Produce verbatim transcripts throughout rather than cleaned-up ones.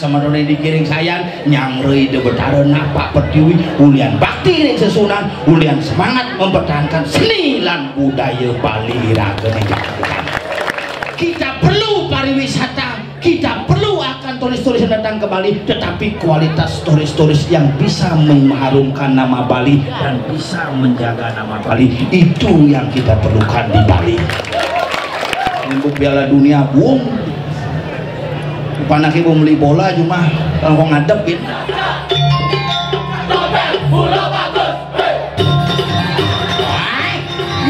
Samanoné dikiring sayan, nyanggra Ida Betara napak pertiwi, ulian bakti ring sesuunan, ulian semangat mempertahankan seni lan budaya Bali ragané. Kita perlu pariwisata, kita perlu akan turis-turis yang datang ke Bali, tetapi kualitas turis-turis yang bisa mengharumkan nama Bali dan bisa menjaga nama Bali, itu yang kita perlukan di Bali. Minggu Piala Dunia, bung. Panake mau beli bola cuma kalau mau ngadepin. Tompel, bola bagus. Hei. Wah,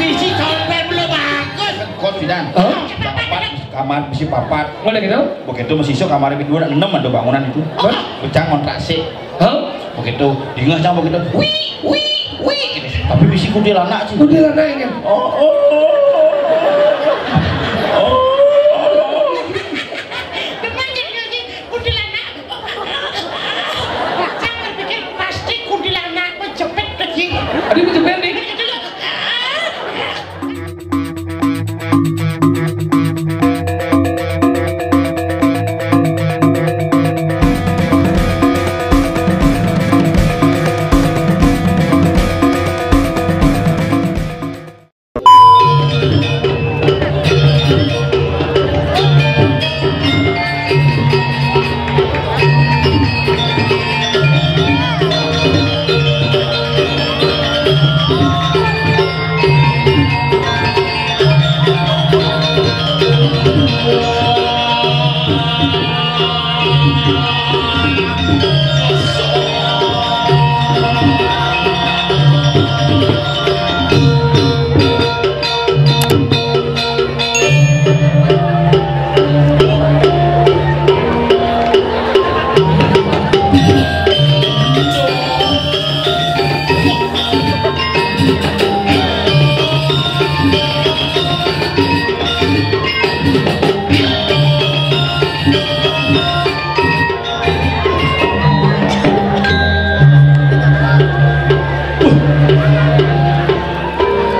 misi tompel bola bagus. Kos bidan. Hah? Kamar, kamar bisi papat. Mana gitu? Begitu masih iso kamar bisi dua, enam ada bangunan itu. Hah? Pecah kontrak sih. Hah? Begitu, dingeh cang begitu. Wih, wih, wih. Tapi bisi kuntilanak sih. Kuntilanak ini. Oh, oh. Oh. Demen jadi lagi kuntilanak. Cang berpikir pasti kuntilanak menjepit lagi. Ada menjepit nih.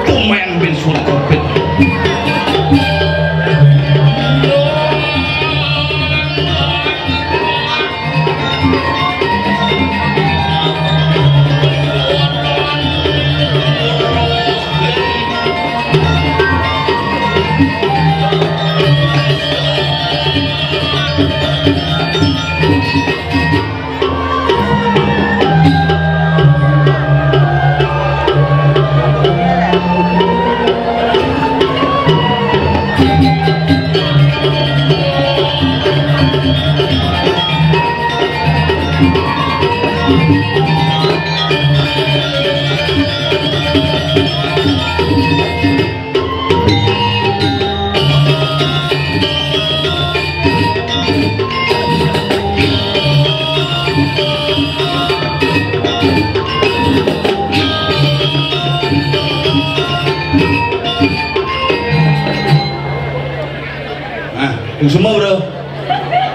Tumen bin surat covid. Nah, yang semua, bro.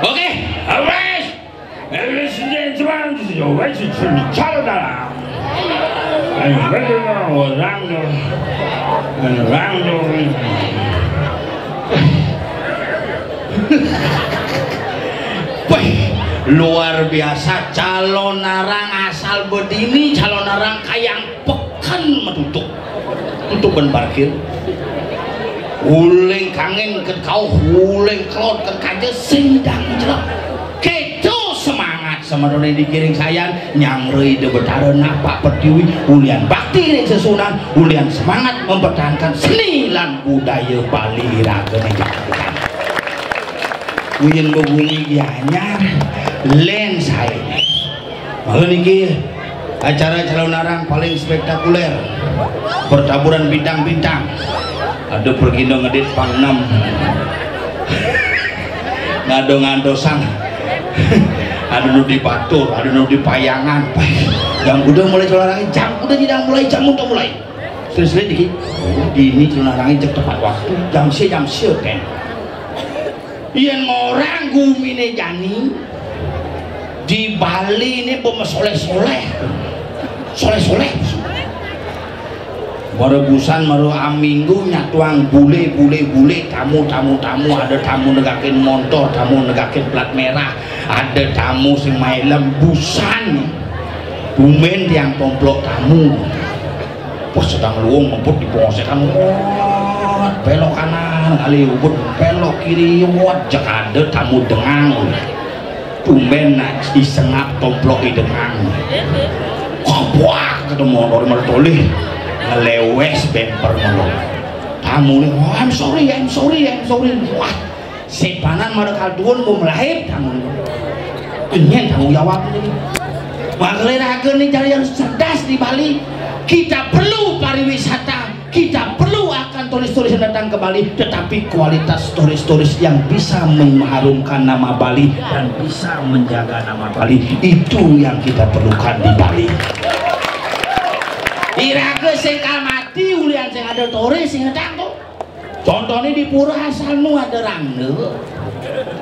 Oke, alright. Ladies and gentlemen, this is your way to the Chalabala. And right now, Orlando. And Orlando. Wih, luar biasa. Calonarang asal bedini, Calonarang kayang peken metutuk. Tutup ban parkir. Uling kangin ket kauh, uling kelod ket kaja, sing dang jelek. Keto semangat samanoné dikiring sayan, nyanggra Ida Betara napak pertiwi, ulian bakti ring sesuunan, ulian semangat mempertahankan seni lan budaya Bali ragané. Uyen bebungi Gianyar, lén saé. Mangga niki acara Calonarang paling spektakuler. Pertaburan bintang-bintang. Ada pergindo ngedit pang enam. Ngado-ngandosan. Ada nu di batur, ada nu di payangan. Jam udah mulai Calonarang, jam udah tidak mulai, jam udah mulai. Serius, serius, niki. Dini Calonarang cek tepat waktu. Jam sia, jam sia, ten. Yén ngorang guminé jani, di Bali né beme soléh-soléh. Soléh-soléh. Baru busan, baru aminggu nyatuang bule, bule, bule, tamu, tamu, tamu, ada tamu negakin montor, tamu negakin plat merah, ada tamu sing mailem, busan. Tumben tiang tomplok tamu. Pas sedang luung ngebut di pengosekan, wot, belok kanan, kali ubut, belok kiri, wot, jek ada tamu dengang. Tumben nak isengap tomplok i dengang. Wah, buah, kata montor mertolih. Ngelewes bemper mulu. Tamu ni, "Oh, I'm sorry, I'm sorry, I'm sorry." Wah, sepanan mara kalduun mau melahip tamu ni. Ini tanggung jawab ini. Makanya raga ni jadi harus cerdas di Bali. Kita perlu pariwisata, kita perlu akan turis-turis yang datang ke Bali, tetapi kualitas turis-turis yang bisa mengharumkan nama Bali dan bisa menjaga nama Bali, itu yang kita perlukan di Bali. Iraga sing kal mati, ulian sing ada turis sing datang tuh. Contohnya di pura asal nu ada rangda.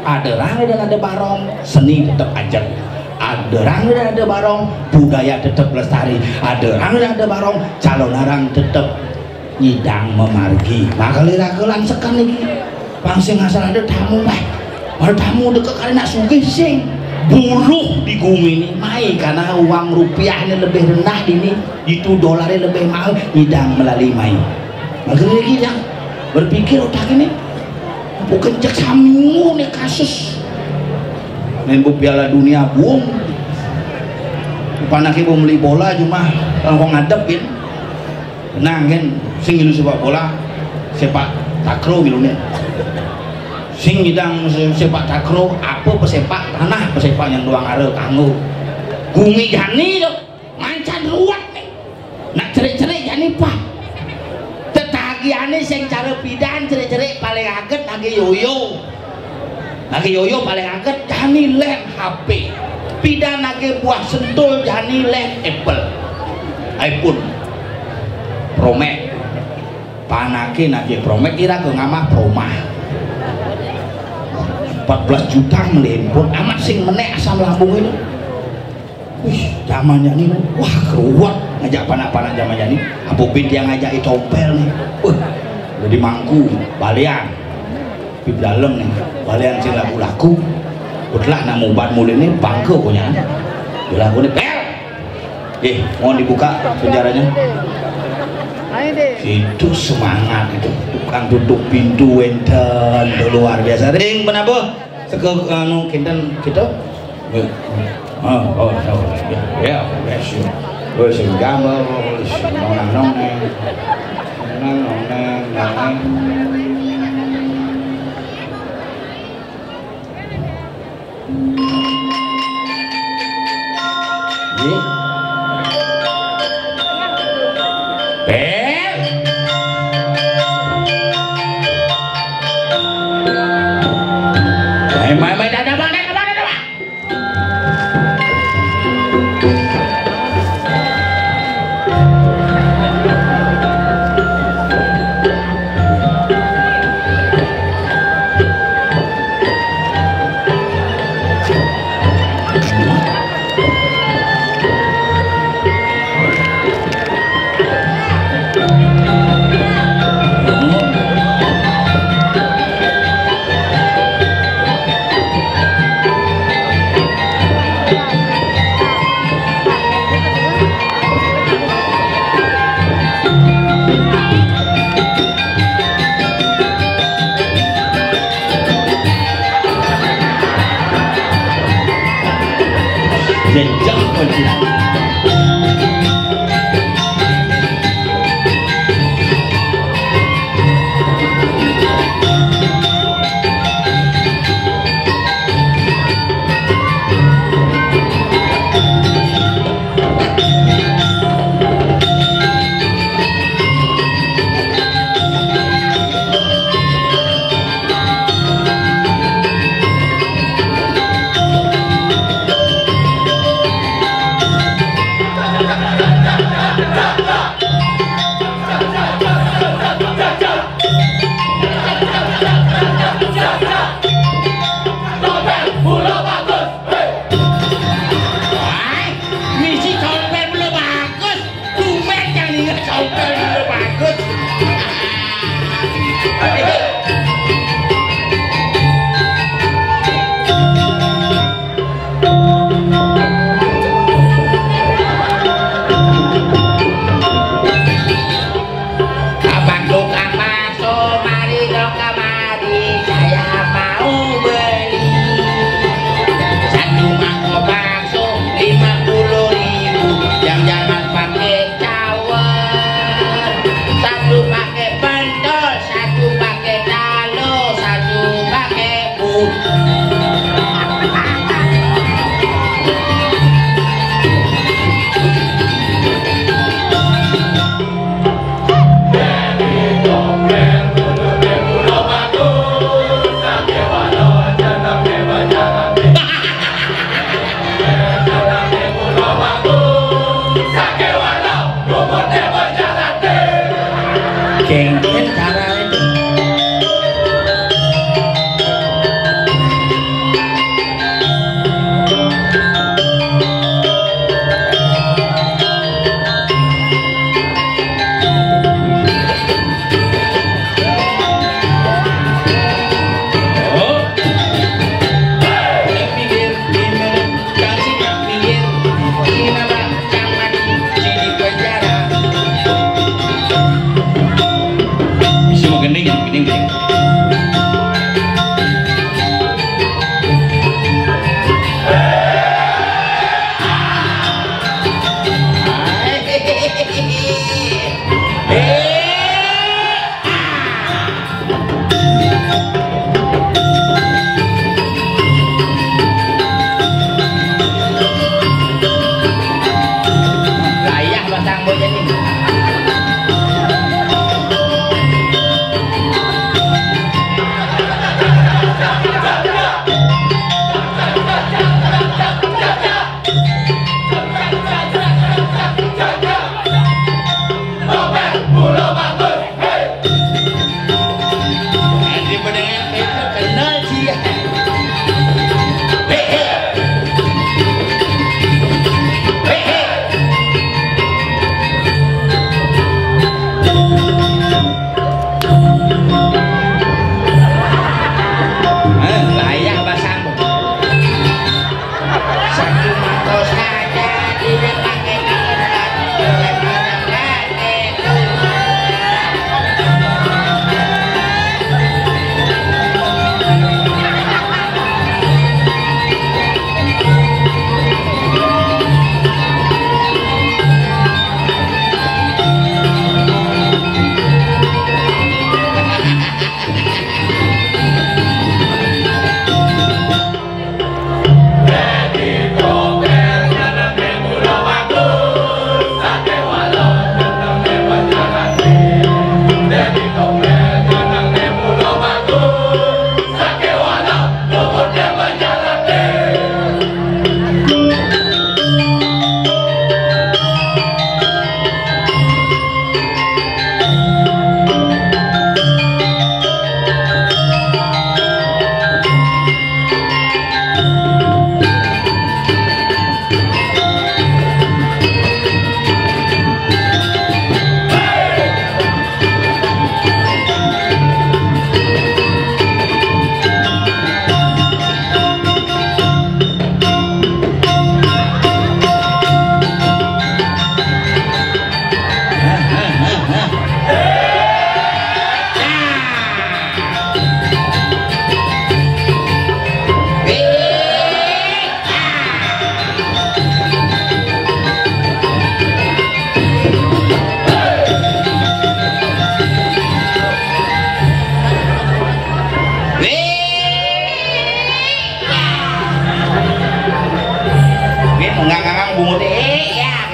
Ada rangda dan ada barong, seni tetap aja. Ada rangda dan ada barong, budaya tetap lestari. Ada rangda dan ada barong, calon orang tetap nyidang memargi. Maka lira kelan sekan iki. Pang sing asal ada tamu, bah. Ada tamu deket kali nak sugih sing buruh di gumi ini. Mai karena uang rupiahnya lebih rendah di ini, itu dolarnya lebih mahal, nyidang melalui mai. Maka lagi yang berpikir otak ini, bukan cek saminggu nih kasus. Nembok Piala Dunia, bung. Panaknya mau beli bola cuma kalau ngadepin. Nah, kan sing ngilu sepak bola, sepak takraw ngilunya. Sing ngidang se-, sepak takraw, apa pesepak tanah, pesepak yang doang ada kanggo. Gumi jani tuh, mancan ruwet nih. Nak cerik-cerik jani pah. Tetagiane sing cara pidan cerik-cerik paling aget lagi yoyo. Lagi yoyo paling aget jani leh H P. Pidan lagi buah sentul jani leh Apple. iPhone. Pro Max. Panake nake Pro Max kira ke ngamah Pro Max. Empat belas juta meli handphone, amat sing menek asam lambung ini. Wih, zaman ini, wah, keruat ngajak panak-panak zaman ini. Apa pin dia ngajak i tompel nih? Wah, jadi mangku, balian. Di dalam nih, balian sing laku-laku. Betulah nak mubat mulai nih, bangke punya. Belah aku nih, bel! Eh, mohon dibuka penjaranya. Itu semangat itu. Tukang tutup pintu wenten, itu luar biasa. Ring, penabuh. Seke, anu, kinten, gitu. Oh, oh, oh, ya, ya, ya, sure. Wis gambar, wis nonang-nonang. Nonang-nonang, nonang. Nggih. Eh. Eh, mai, mai, dah, dah, bang, dah, dah, bang, dah, dah, bang. Jejak.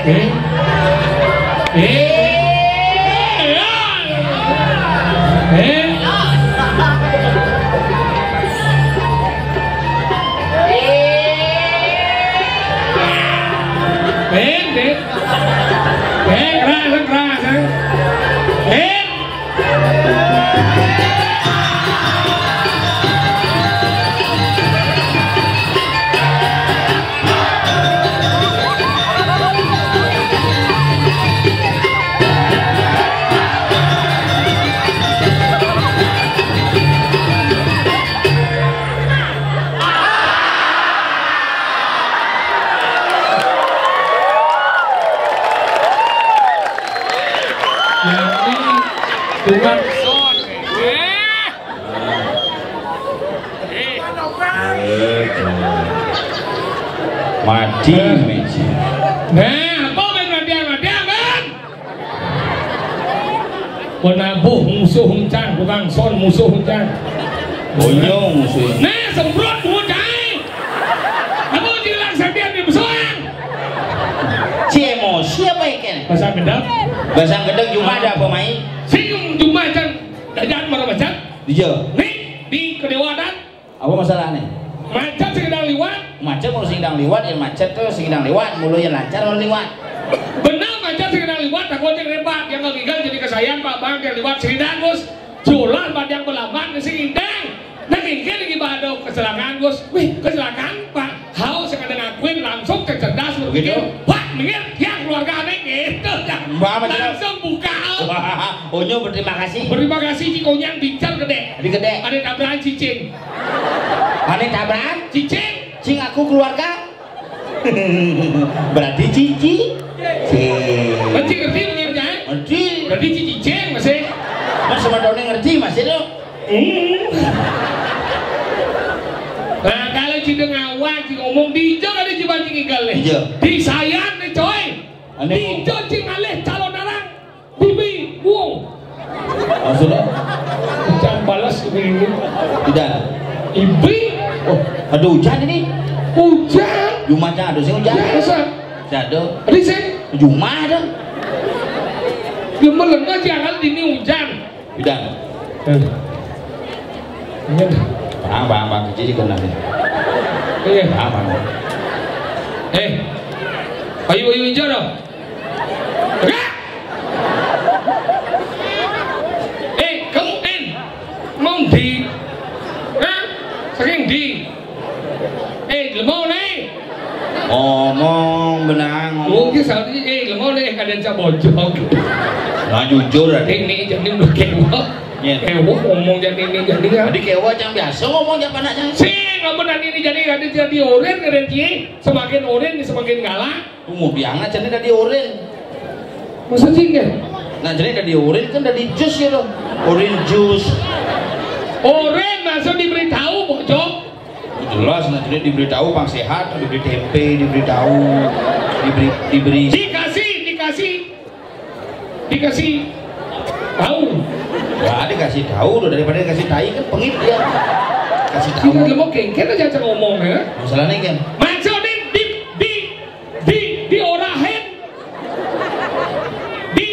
Eh? Eh? Eh? Eh, eh. Eh, keras, keras, eh. Eh. Yang ini bukan son. Eh. Eh, mati meja. Nah, apa main mati-mati, kan? Penabuh musuh encang, tukang son musuh encang. Bonyong musuh. Nah, semprot bocah. Apa jilang sampean di besoang? Si emosi apa ya, Ken? Pasang gedang. Pasang gedang cuma ada apa, Mai? Sing cuma can, dajan marang macet. Iya. Nih, di kedewatan. Apa masalahnya? Macet sing dang liwat. Macet mau sing dang liwat, ya macet tuh sing dang liwat, mulu ya lancar mau liwat. Benar macet sing dang liwat, takut yang rebat, yang nggak jadi kesayan, Pak Bang, yang liwat sing dang, Gus. Jolah, Pak, yang belaman, sing indang. Nah, ini lagi pada kecelakaan, Gus. Wih, kecelakaan, Pak. Hau sing ada ngakuin langsung cerdas berpikir, begitu? Pak, minggir, yang keluarga aneh gitu. Mbak, apa, Cak? Langsung buka. Wah, Onyo berterima kasih. Berterima kasih, Cik Onyang, bicar gede. Jadi gede. Ada tabrakan cicing. Ada tabrakan? Cicing. Cing aku keluarga. Berarti cici. Cing. Berarti ngerti, ngerti, ya? Ngerti. Berarti cici cing masih. Mas sama Doni ngerti masih lo. Hmm. Nah, kalau cing dengar awak cing ngomong, dijo ada jiban cing igal nih. Iya. Di saya nih, coy. Aneh. Dijo cing alih calon orang. Bibi, wong. Maksudnya? Hujan balas ini. Tidak. Ibi. Oh, ada hujan ini. Hujan. Cuma ada sih hujan. Biasa. Tidak ada. Tadi sih. Cuma ada. Dia melengah jangan ini hujan. Tidak. Eh. Iya. Bang, bang, bang, kecil kena nih. Iya. Bang, bang. Eh. Ayo, ayo, hijau dong. Enggak. Eh, kamu, En, mau di? Hah? Saking di? Eh, lemau nih. Ngomong benang, ngomong. Mungkin saat ini, eh, lemau nih, kadang cak bojong. Nah, jujur, ada. Ini jadi udah kewa. Iya. Kewa ngomong jadi ini, jadi ya. Jadi kewa yang biasa ngomong, yang panak, yang. Sing, ngomong dan ini jadi, jadi, jadi oren, kadang cie. Semakin oren, semakin galak. Kemudian aja nih dari oren. Masa sih, kan? Nah, jadi dari oren kan dari jus gitu. Orange juice. Oren maksud diberitahu, Bocok. Jelas, nah, jadi diberitahu pang sehat, diberi tempe, diberi tahu, diberi, diberi. Dikasih, dikasih, dikasih tahu. Ya, dikasih tahu, udah daripada dikasih tai kan pengit dia. Kasih tahu. Kita mau kengken aja ngomong ya. Masalahnya kan. Maksudnya di, di, di, diorahin. Di,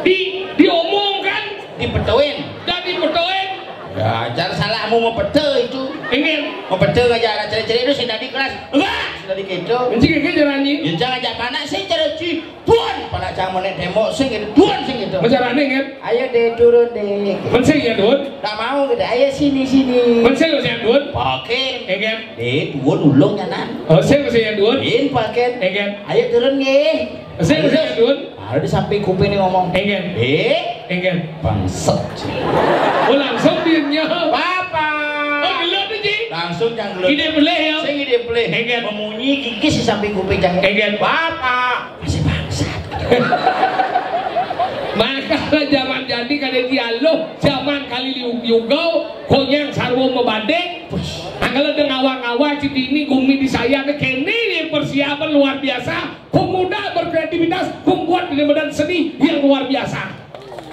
di, diomongkan. Dipetoin. Dan dipetoin. Ya, cara salahmu mepete itu. Ingin. Mepete aja ada ceri-ceri itu sing tadi kelas. Enggak. Sing tadi gitu. Encing iki jalan iki. Ya, jangan aja panak sih cara ci. Duan, panak cang menek tembok sing gitu. Duan sing gitu. Carane, kan? Ayo deh turun deh. Mensing ya, Dun. Tak mau gitu. Ayo sini, sini. Mensing ya, Dun. Pakai. Ingin. Deh, turun ulung ya, Nan. Oh, sing mensing ya, Dun. Din, pakai. Ingin. Ayo turun nggih. Sing, sing, Dun. Ada di samping kuping nih ngomong. Ingin. Eh, Ingin. Bangsat. Oh, langsung dia nyawab. Bapak. Oh, gelut tuh, Ji. Langsung jangan gelut. Ide pelih ya. Sing ide pelih. Ingin. Memunyi gigis di samping kuping jangan. Ingin. Bapak. Masih bangsat. Maka zaman jadi kada dialog, zaman kali liu-, liugau, konyang sarwa mebanding. Angkala dengan awang-awang citi ini gumi di saya kene persiapan luar biasa. Pemuda berkreativitas membuat dengan badan seni yang luar biasa.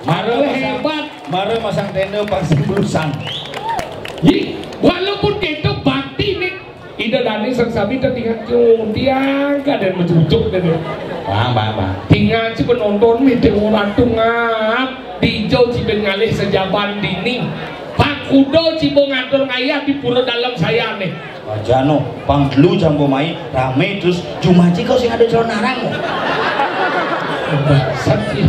Mara masang, hebat. Mara masang tenda, pasang belusan. Ji, walaupun kita bakti nih, Ida Dani sang sami tertinggal, "Cung, tiang," kada mencucuk dia. Bang, bang, bang. Tinggal ci penonton mi tengok rantung ngap. Dijo ci ben ngalih sejaban dini. Pak kudo ci bo ngatur ngayah di pura dalam saya nih. Aja no, pang telu jam bo mai, rame terus jumah ci kau sing ada calon narang. Bangsat ci.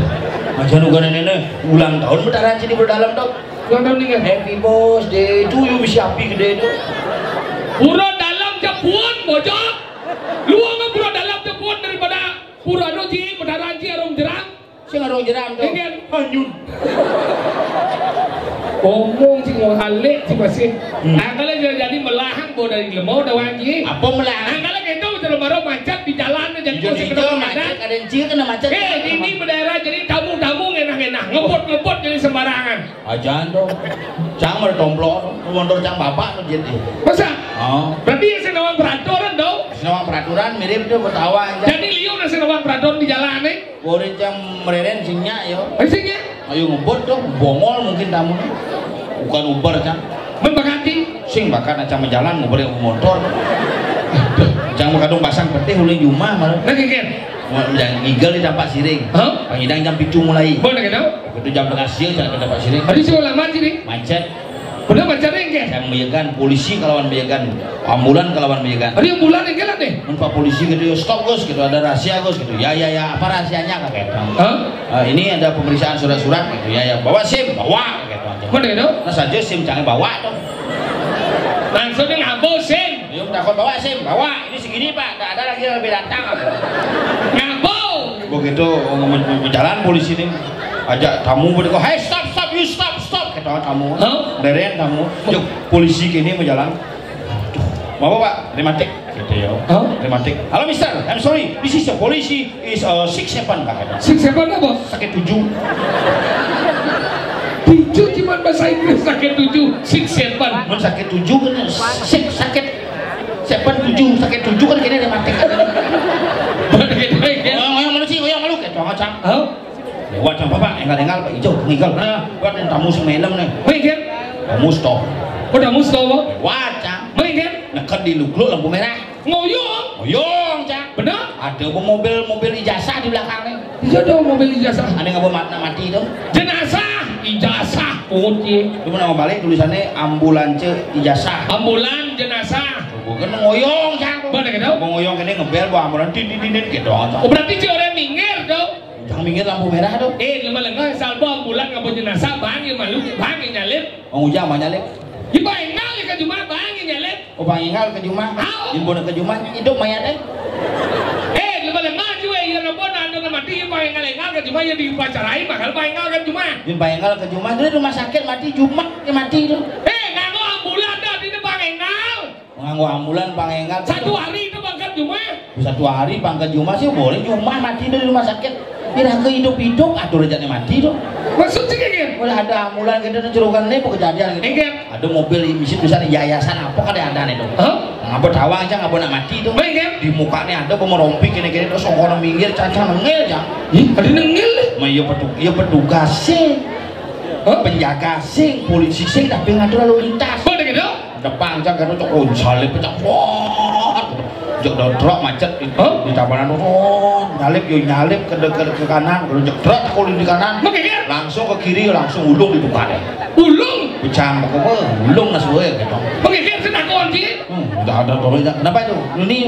Aja no gana nene, ulang tahun betaran ci di pura dalam tu. Ulang tahun ni kan? Happy birthday to you, misi api gede tu. Pura dalam Jepun, bojok. Lu nggak pura dalam Jepun daripada pura no ci, betaran ci, arung jeram. Sing arung jeram tu. Ingin. Hanyut. Omong sing ngalik sing masih. Hmm. Nah, kalau jadi, jadi melahang bo dari lemau dah wangi. Apa melahang? Nah, kalau gitu, terus baru macet di jalan, jadi kau sing kena macet, macet. Ada yang cil kena macet. Eh, ini berdaerah jadi tamu-tamu ngenah-ngenah, ngebut-ngebut jadi sembarangan. Ajaan tu. Cang bertomplok tu, motor cang bapak tu jadi. Masa? Oh. Berarti yang senawang peraturan tu? Senawang peraturan mirip tu bertawa aja. Jadi liu nak senawang peraturan di jalan ni? Boleh cang mereren singnya yo. Eh, singnya? Ayo ngebut tu, bongol mungkin tamu. Bukan Uber cang. Membakati? Sing bakat nak cang menjalan, ngebut yang motor. Cang kadung pasang petih ulih jumah malah. Nah, kikir. Jangan ngigel di tampak siring. Hah? Pangidang jam pitu mulai. Boleh gitu? Begitu jam tengah siang jangan ke tempat sini. Tadi suruh lama sini. Macet. Benar macet ni ke? Yang meyegan polisi kalawan meyegan ambulan kalawan meyegan. Tadi ambulan yang gelap ni. Mun pak polisi gitu, "Stop Gus," gitu, "ada rahasia Gus," gitu. "Ya, ya, ya, apa rahasianya?" Kakek. Hah? "Eh, ini ada pemeriksaan surat-surat," gitu. "Ya, ya, bawa SIM, bawa," gitu aja. Mana gitu? Nah saja SIM jangan bawa tuh. Langsung dia ngabau SIM. Yuk takut bawa SIM, bawa. Ini segini pak, tak ada lagi yang lebih datang. Ngabau. Begitu berjalan polisi ini, ajak tamu berdekat, "Hey, stop, stop, you stop, stop," kata tamu. Hah? Beren tamu. Yuk, polisi kini berjalan. "Bapak, Pak, rematik," gitu ya. Hah? "Rematik." "Halo Mister, I'm sorry, this is a policy is uh, six seven," kata. Six seven apa? Sakit tujuh. Tujuh cuma bahasa Inggris sakit tujuh, six seven. Mun sakit tujuh kan six sakit. Seven tujuh, sakit tujuh kan kini rematik kan. Begitu ya. Ngoyong, ngoyong malu sih, ngoyong malu kayak tuang acang. Hah? Lewat yang bapak, engal-engal, Pak Ijo, ngigal. Nah, buat yang tamu sing melem nih. Mungkin. Tamu stop. Oh, tamu stop, Pak? Lewat, cang. Mungkin. Neket di lugluk lampu merah. Ngoyong. Ngoyong, cang. Benar? Ada bu mobil, mobil ijazah di belakangnya. Iya dong, mobil ijazah. Ada nggak mau mat-, mati itu? Jenazah, ijazah, pungut ye. Lu mau balik tulisannya ambulance ijazah. Ambulan, jenazah. Bukan ngoyong, cang. Mana gitu? Mau ngoyong kene ngebel, bawa ambulan, din, din, din, din, gitu. Oh, berarti dia orang minggir dong. Jangan minggir lampu merah dong. Eh, lemah lengah, salbo ambulan ngapa jenazah, bang, ya malu, bang, ya nyalip. Mau ngujang, mau nyalip. Di Pak Engal ya ke jumah, bang, ya nyalip. Oh, Pak Engal ke jumah. Au. Ibu nak ke jumah, hidup mayat eh. Eh, lemah lengah juga, ya, lemah nak ada mati, ya, Pak Engal, Engal ke jumah, ya, dipacarai, bakal Pak Engal ke jumah. Di Pak Engal ke jumah, dia rumah sakit mati, Jumat dia mati tu. Eh, nganggo ambulan dah, di Pak Engal. Nganggo ambulan, Pak Engal. Satu hari itu bangkat jumah. Satu hari bangkat jumah sih boleh, jumah mati di rumah sakit. Kira ke hidup-hidup, atur aja nih mati tu. Maksud sih kayak gitu? Boleh ada ambulan gitu, tu cerukan nih, kejadian gitu. Enggak. Ada mobil misi tulisan yayasan apa kada ada nih tu. Hah? Ngapa tawang aja, ngapa nak mati tu. Baik kan? Di muka nih ada pemerompi kene-kene terus orang minggir, caca nengil aja. Ih, ada nengil nih. Ma iya petu-, iya petugas sih. Hah? Penjaga sih, polisi sih, tapi ngatur lalu lintas. Boleh gitu? Depan aja kan cok oh, salib pecah. Wah. Jok dodrok macet di, hah? Di tabanan. Oh, nyalip yo nyalip ke, ke, ke kanan, kalau jok truk kulit di kanan. Oke, ya. Langsung ke kiri, langsung ulung dibuka deh. Ulung? Bujang, pokoknya ulung nas gue gitu. Oke, ya, sudah kawan sih. Hmm, udah ada tolongnya. Kenapa itu? Ini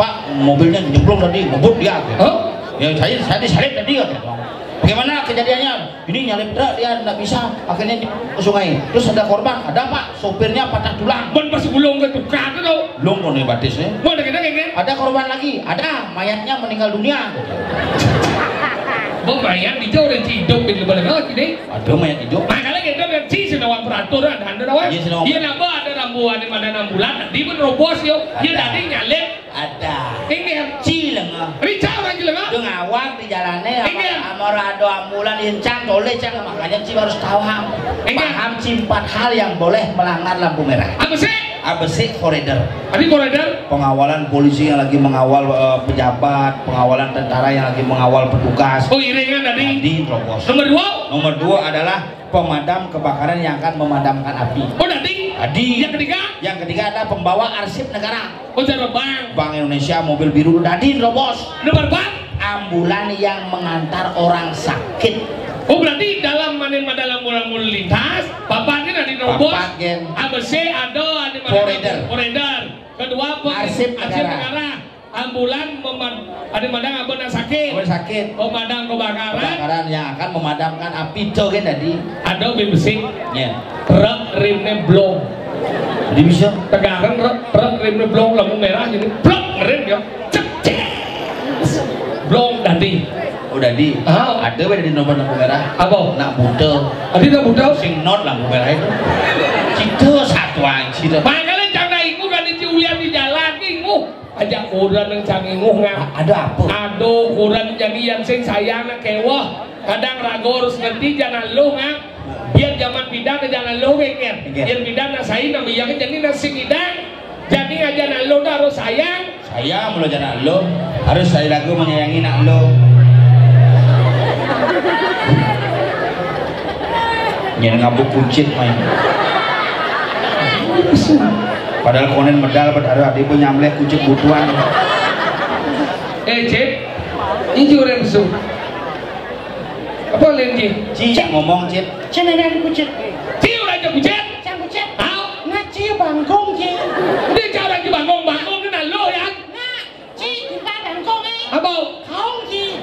Pak, mobilnya nyemplung tadi, ngebut dia gitu. Hah? Ya saya, saya disalip tadi gitu. Bagaimana kejadiannya? Ini nyalip truk, dia nggak bisa, akhirnya di ke sungai. Terus ada korban, ada Pak, sopirnya patah tulang. Ban pas ulung ke tukar tu tau. Ulung kau nih batis nih. Mau ada kena kena? Ada korban lagi, ada, mayatnya meninggal dunia. Bang, mayat itu orang hidup di lebar lagi nih. Ada mayat hidup. Makanya kita kan si senawang peraturan, ada nawang. Iya, senawang. Iya, nambah ada rambuan di mana enam bulan, di menerobos yo. Iya, ada. Tadi nyalip. Ada. Inggih. Cilenga. Rica orang Cilenga? Dengawang di jalannya, inggih. Amor ada ambulan, incang, toleh, cang, makanya ci harus tahu ham. Inggih. Paham ci empat hal yang boleh melanggar lampu merah. Apa sih? Apa sih, koridor? Tadi koridor? Pengawalan polisi yang lagi mengawal, eh, pejabat, pengawalan tentara yang lagi mengawal petugas. Oh, iringan tadi. Tadi terobos. Nomor dua? Nomor dua adalah pemadam kebakaran yang akan memadamkan api. Oh, tadi? Tadi. Yang ketiga? Yang ketiga adalah pembawa arsip negara. Oh, cara bank. Bank Indonesia, mobil biru, dadi nerobos. Nomor empat? Ambulan yang mengantar orang sakit. Oh, berarti dalam manéh mah dalam ambulan lintas, papat kan ada nerobos. Papat, gén. A B C ada, ada manéh Forader. Forader. Kedua apa? Arsip Negara. Ambulan memad-, ada madang apa nak sakit? Apa sakit? Pemadam kebakaran. Kebakaran yang akan memadamkan api itu kan tadi. Ada besi. Ya. Truk rimnya blong. Jadi bisa. Tegaran truk, truk rimnya blong, lampu merah jadi blong, rim ya. Cek, cek. Blong tadi. Oh, tadi. Ah. Ada wé di nomor lampu merah. Apa? Nak buta. Tadi nak buta? Sing not lampu merah itu. Cita satu anjir. Makanya jangan ikut kan itu ulian di jalan, ikut. Aja kureun nu cang inguh, Ngak. A-, ada apa? Aduh, kureun jadi yang sing sayang nak kéweh. Kadang ragu harus ngerti, jangan lu, Ngak. Biar zaman bidan jangan lu, Ngak. Iya. Biar bidan nak sayang, nak biang, jadi nak sing idang. Jadi aja nak lu dah harus sayang. Sayang mulu aja nak lu. Harus saya lagu menyayangi nak lu. Nyén ngabuk kucit main. Padahal konen medal, padahal ada pun nyamleh kucit butuan. Eh, Cip. Ini orang su. Apa lain, Cip? Ci, yang ngomong, Cip. Cen ada kucit. Ci, orang aja kucit. Cang kucit. Au. Ngaci bangkong, Ci. Dia cara aja bangkong, bangkong ni nak lo ya. Nah, Ci, bukan bangkong, eh. Apa? Kaung, Ci.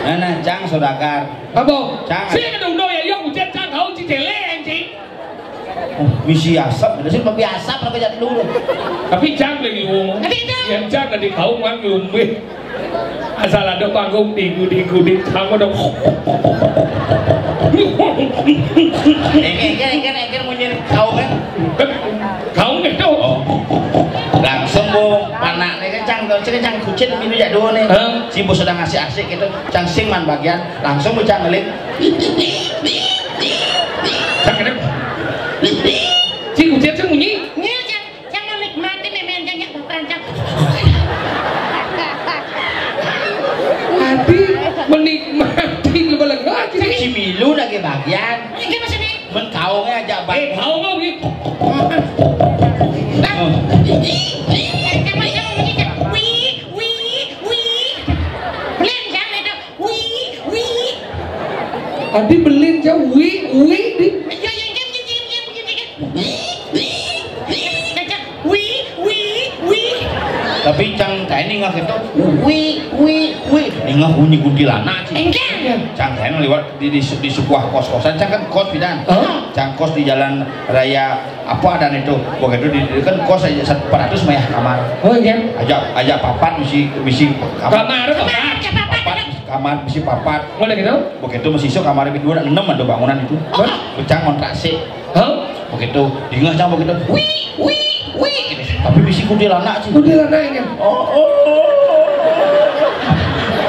Nah, nah, cang saudagar. Apa? Cang. Sing ada udah ya, ya, kucit cang kaung, Ci, celeng, Ci. Oh, misi asap, ada sih lebih asap lagi jadi dulu. Tapi cang lagi ngomong. Tapi cang. Yang cang tadi kaung mang lumbe. Asal ada panggung tinggu tinggu di kamu dong. Engke, engke, engke, engke munyi kaung kan? Kaung itu. Oh. Langsung bu, panaknya kan cang, cang, cang kucit minum jak dua nih. Hah? Si bos sudah ngasih asik gitu, cang sing man bagian, langsung bu cang ngelik. Cang kena. Si kucit sih munyi. Iya, cang. Cang menikmati mémén cang, cang baperan cang. Adi menikmati lu belengah. Jadi si milu lagi bagian. Ini maksudnya? Men kaungnya aja, Bang. Eh, kaung kau gitu. Cang, cang, cang, cang. Wih, wih, wih. Belin cang itu. Wih, wih. Adi belin cang, wih, wih di. Iya, iya, iya, iya, iya, iya, iya. Wih, wih, wih. Cang, cang. Wih, wih, wih. Tapi cang kayak ini nggak gitu. Wih, wih, wih. Ini nggak bunyi kuntilanak sih. Enggak. Cang kayak ini lewat di, di, di sebuah kos-kosan. Cang kan kos pidan. Hah? Cang kos di jalan raya apa ada itu. Begitu di, di kan kos aja satu empat ratus mah ya kamar. Oh, iya. Aja, aja papat misi, misi kamar. Kamar apa? Papat, kamar misi papat. Mana gitu? Begitu masih iso kamar itu dua enam ada bangunan itu. Hah? Becang kontrak sih. Hah? Begitu, dengar cang begitu. Wih, wih, wih. Tapi bisi kuntilanak sih. Kuntilanak ini. Oh, oh.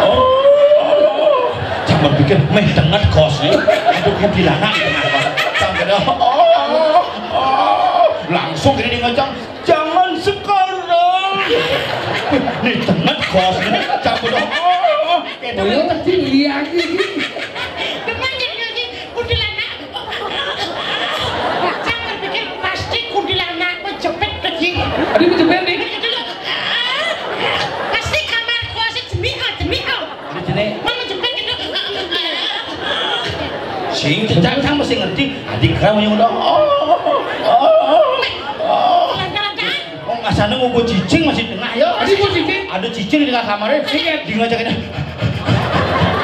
Oh. Cang berpikir, meh tenget kos nih. Itu kuntilanak. Cang kena, oh, oh. Langsung gini dengar cang, jangan sekarang. Nih tenget kos nih. Cang kena, oh, oh. Kayak Oh, iya, pasti lihat ini. Depan jadi kuntilanak. Cang berpikir pasti kuntilanak menjepit lagi. Ada menjepit nih. Itu loh. Pasti kamar kloset jemiah, jemiah. Ada jenek. Mana jepit itu? Sing, cang, cang mesti ngerti. Adik kamu yang udah. Oh, oh, oh, oh. Lantaran Oh, ngasana mau cicing masih tengah ya. Ada mau cicing? Ada cicing di tengah kamarnya. Iya. Di ngajak ini.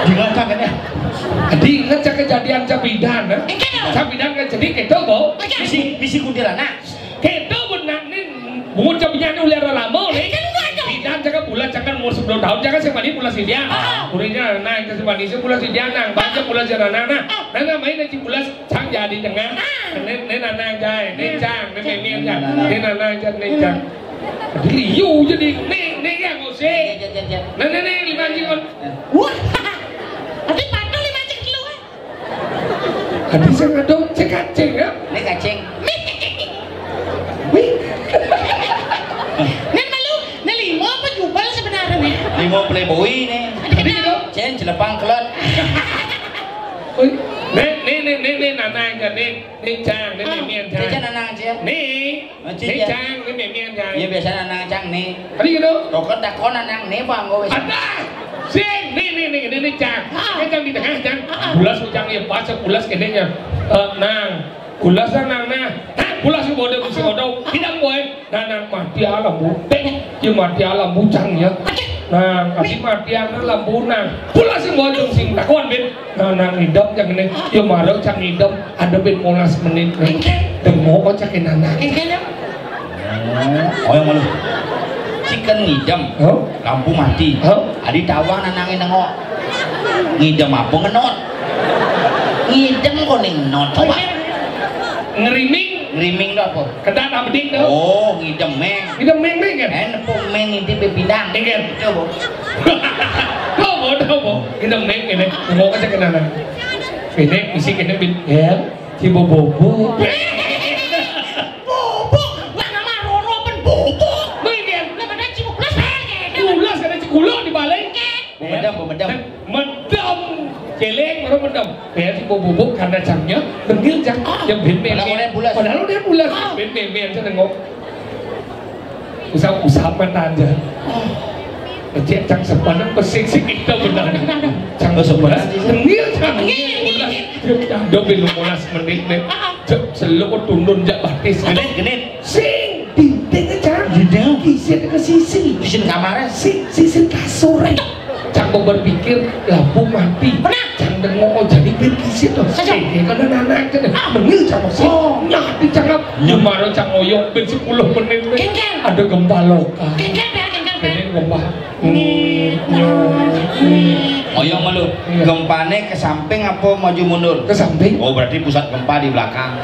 Di ngajak ini. Adi ingat cang kejadian cang bidan, eh? Iya. Cang bidan kan jadi gitu, Bu. Iya. Bisi, bisi kuntilanak. Gitu benar nih. Bungut cang bidan ulian lama nih. Iya, iya. Bidan cang bulan cang umur sepuluh tahun, cang sing mandi bulan sidian. Ah. Kurinya nah, itu sing mandi sing bulan sidian, nah. Baca bulan sidian, nah. Nah, nah, main aja bulan Cang jadi tengah. Nih, nih nanang cai, nih cang, nih mémén cang, nih nanang cang, nih cang. Jadi liu jadi, nih, nih yang ngusik. Nih, nih, nih, lima jingkon. Wah, tadi patuh lima jing dulu, eh. Tadi saya ngadong cek kacing, ya? Nih kacing. Wih. Nih malu, nih lima apa jubel sebenarnya? Lima playboy nih. Tadi gitu. Cén, celepang kelot. Nih, nih, nih, nih, nih, nanang cang, nih, nih cang, nih mémén cang. Cén nanang cang. Nih, nih cang, nih mémén cang. Iya, biasa nanang cang, nih. Tadi gitu. Dokter takon nanang, nih, Bang, gue. Ada. Sing, nih, nih, nih, ini, nih, Cang. Ah. Ini Cang di tengah, Cang. Ah. Bulas, Cang, ya, pas, bulas, ini, ya. Eh, nang. Bulas, nang, nah. Hah, bulas, bodoh, bisa bodoh. Tidak, boy. Nah, nang, mati alam, bu. Dek, ya, mati alam, bu, Cang, ya. Nah, kasih mati alam, bu, nang. Bulas, bodoh, sing, takon, bin. Nah, nang, ngidem, Cang, ini. Ya, marah, Cang, ngidem. Ada, bin, molas menit, nih. Engke. Tengok, Cang, ini, nang. Engke, ya. Oh, yang malu. Cikan ngidem. Hah? Lampu mati. Hah? Adi tawang nanangin nengok. Ngidem apa ngenot? Ngidem kok ning ngenot. Coba. Ngeriming. Ngeriming itu apa? Kedat apa ding tu? Oh, ngidem meng. Ngidem meng, meng, kan? Eh, nepuk meng inti bebidang. Iya, kan? Coba. Coba, coba. Ngidem meng ini. Mau aja kenal. Ini isi kena bin. Ya. Cibo bobo. Bobo, lah nama Roro pen bobo. Mungkin. Lah pada cibo plus aja. Plus ada cikulo di balik. Bumedem, bumedem. Medem. Celeng baru medem. Ya, cibo bobo karena Cangnya benggil, Cang. Ah. Yang ben ben. Padahal udah bulas. Padahal udah bulas. Ah. Ben ben, ben, saya nengok. Usah-usah mata aja. Cek Cang sepaneng pesik sik kita benar. Cang sebelas, tengil, Cang. Tengil, tengil. Ada belum molas menit, nih. Cek seluk turun jak batis. Genit, genit. Sing, dinding, Cang. Dinding. Kisin ke sisi. Kisin kamar. Sing, sisin kasur. Cang mau berpikir, lampu mati. Benar. Cang dengok, oh, jadi ben kisin tuh. Saja. Eh, eh, kada nanak, kada. Ah, bener, Cang, sih. Oh. Nyah, di Cang, nyah. Cuma Cang oyong ben sepuluh menit, nih. Kengkeng. Ada gempa lokal. Kengkeng, Bel, kengkeng, Bel. Ini gempa. Nih, nyah, nih. Oyong malu. Iya. Gempane ke samping apa maju mundur? Ke samping. Oh, berarti pusat gempa di belakang.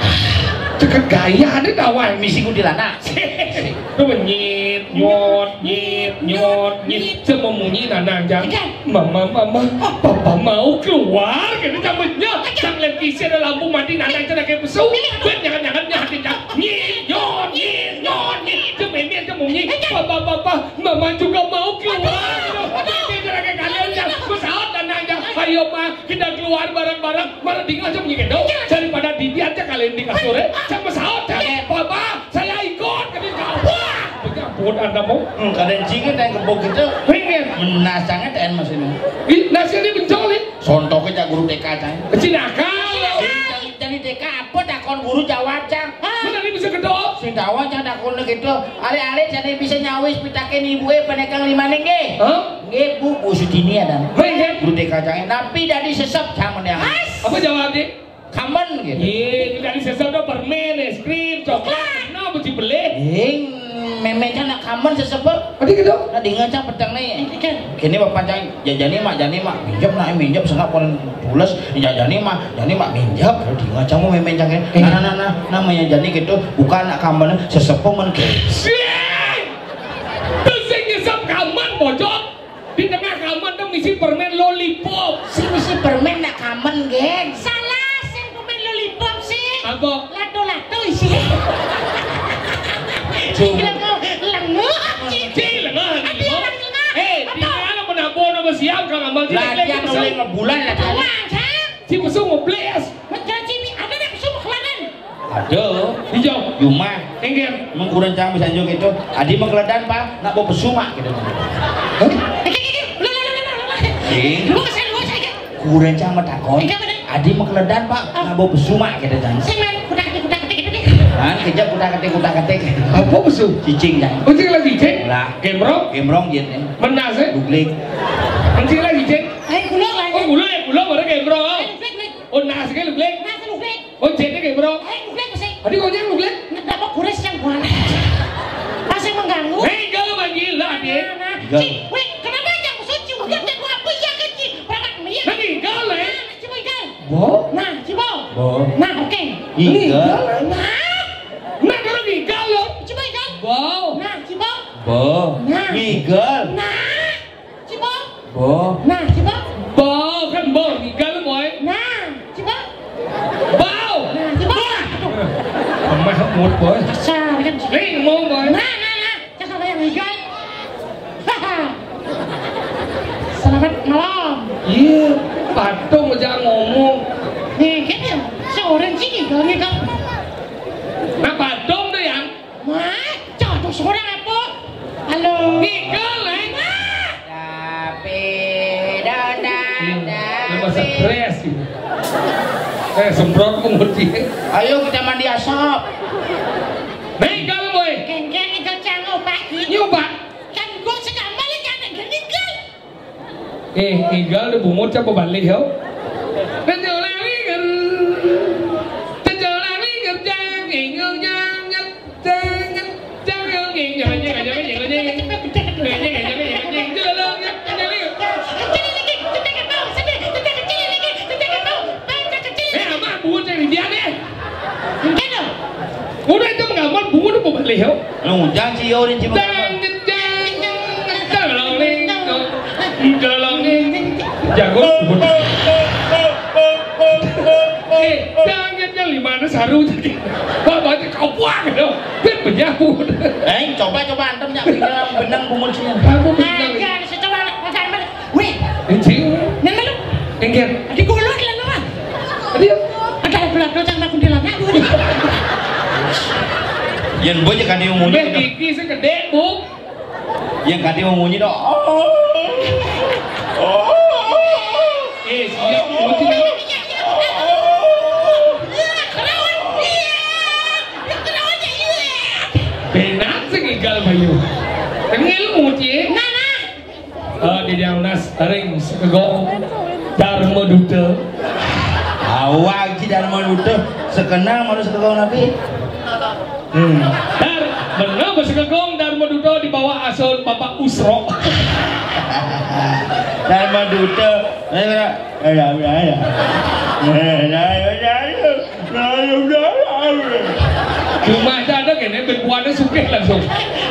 Ceket gaya, ada kawan. Misi kuntilanak. Tuh, nyit, nyot, nyit, nyot, nyit. Cek memunyi, nanang, Cang. Iya. Mama, mama, papa mau keluar. Kena cabutnya. Cang lagi isi ada lampu mati, nanang, Cang, kayak pesu. Iya. Ben, jangan-jangan, jangan, Cang. Nyit, nyot, nyit, nyot, nyit. Cek main-main, cek memunyi. Iya. Papa, papa, mama juga mau keluar. Aduh. Dia lagi kalian, Cang. Pesawat, nanang, Cang. Ayo, ma, kita keluar bareng-bareng. Malah tinggal, Cang, memunyi, gitu. Iya. Daripada di dia, Cang, kalian di kasur, eh. Cang pesawat, Cang. Iya. Papa, saya ikut, kata dia. Wah, penyambut Anda mau. Hmm, kada cingit yang gebuk gitu. Pengen. Menas sangat en mas ini. Ih, nasi ini bencol, nih. Sontoknya cak guru T K, Cang. Kecil akal. Jadi, jadi T K apa takon guru jawab, Cang? Mana ini bisa gedor? Sing tahu, Cang, takon gitu. Ale-ale jadi bisa nyawis pitakin ibu, eh, penekang lima neng, eh. Hah? Nggih, Bu, Bu Sutini ada. Baik, ya. Guru T K, Cang. Napi dadi sesep, Cang, meneh. Apa jawab, Dik? Kamen gitu. Iya, itu dari sesep tuh permen, es krim, coklat. Kenapa sih beli? Ing, meme Cang nak kamen sesep. Tadi gitu. Nah, dinga, Cang, peteng nih. Kene bapak, Cang, jajani mak, jani mak, minjem nak, minjem sengap kon pules, jajani mak, jani mak minjem. Kalau dinga, Cang, mau meme, Cang, ya. Iya. Nah, nah, nah, nah, namanya jani gitu, bukan nak kamen sesep men ke. Sing! Terus sing nyesep kamen, bocok. Di tengah kamen tuh misi permen lollipop. Sing misi permen nak kamen, geng. Salah, sing permen lollipop sih. Apa? Lato-lato isi. Cuma. Lengo, lengo, Ci. Ci, lengo, lengo. Ada orang lengo. Eh, di mana menabur nama siap, Kang Abang? Latihan oleh ngebulan, latihan. Wah, Cang. Si mesum ngebles. Menjanji, ada nak mesum kelanan. Aduh. Hijau. Yuma. Enggir. Mengkurang, Cang, bisa njuk itu. Adi mengkeledan, Pak. Nak bawa pesu, Mak, gitu. Hah? Eh, eh, eh, eh, lu, lu, lu, lu, lu, lu. Ih. Lu kesel, lu kesel, ya. Kurang, Cang, metakon. Enggak, bener. Adi mengkeledan, Pak. Ah. Nak bawa pesu, Mak, gitu, Cang. Sing, men. Kutak-ketik, kutak-ketik, gitu, deh. Kan, kejap kutak-ketik, kutak-ketik. Apa pesu? Cicing, Cang. Cicing lagi, cicing? Lah. Gembrong? Gembrong, jen, eh. Menas, eh? Duglik. Cicing lagi, cicing? Ayo, gulung, ayo. Oh, gulung, ya, gulung, baru gembrong, oh. Ayo, duglik, duglik. Oh, nas, kan, duglik? Nas, duglik. Oh, jene kayak bro. Eh, udah, sih. Tadi kau nyang udah? Ndak apa kures yang buana. Masih mengganggu. Hei, gila, Bang, gila, Dik. Nah, nah. Gila. Ci, weh, kenapa yang suci? Udah, cek gua apa ya, kan, Ci? Berangkat mie. Nah, nih, gila, eh. Nah, Cibo, gila. Bo? Nah, Cibo. Bo. Nah, oke. Ih, gila. Nah. Nah, kalau nih, gila. Cibo, gila. Bo. Nah, Cibo. Bo. Nah. Nih, gila. Nah. Cibo. Bo. Nah, Cibo. Bo, kan bo, ngigal, boy. Nah, Cibo. Bo. Nah, Cibo. Bah. Lemah mood, boy. Kasar, kan, Cibo. Ling, mau, boy. Nah, nah, nah. Cakap yang ngigal. Haha. Selamat malam. Iya, patung aja ngomong. Nih, kan ya, seorang sih ngigal, ngigal. Nah, patung tuh, yang Wah, jatuh seorang apa? Halo. Ngigal, eh. Wah. Tapi Stres iki. Eh, semprot ku mesti. Ayo kita mandi asap. Ninggal, boy. Kengkeng itu cangguh, Pak. Nyoba. Kan gua sudah balik, kan, ninggal. Eh, ninggal di bungut siapa balik, yo? Kecuali kan. Kecuali kerjaan, ninggal jangan. Eh, ama, bungut yang dia deh. Udah itu menggambar bungut apa balik, yo? Lu jangan sih, yo, ini cuma. Jago. Eh, jangan yang lima saru tadi. Pak, baca kapuang, yo. Dia penyapu. Eh, coba, coba antem, nyak, benang, benang bungut sini. Aku benang. Ajar, secoba, ajar, ajar. Wih. Encing. Nana lu. Enggak. Di kulo, di lalu, ah. Tadi. Ada lagu-lagu sama kuntilanak, lu. Yang boy kan dia munyi. Beh, gigi segede, Bu. Yang kadi mau munyi dong. Oh. Oh. Eh, siap, munyi. Benar sing igal bayu. Tengil munyi. Eh, di Diang Unas ring sekegong Dharma Duta. Awak ji Dharma Duta sekenal manusia sekegong Nabi. Hmm. Dar, bener, bos kegong Dharma Duta di bawah asuh Bapak Usro. Dharma Duta. Eh, eh, eh, eh, eh. Eh, eh, eh, eh, eh. Cuma aja ada kene berbuatnya sugih langsung.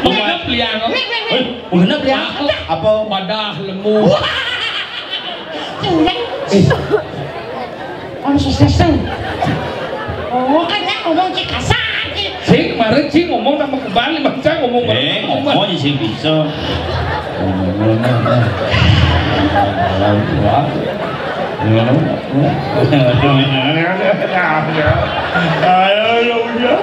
Mengenap liang. Eh, mengenap liang. Apa? Madah lemu. Wah. Eh. Ono sukses tuh. Oh, kan ya ngomong cik kasar, cik. Cik, kemarin cik ngomong sama kebalik, bang, saya ngomong. Eh, ngomong sih bisa. Ngomong, ngomong, ngomong. Ayo, ya udah.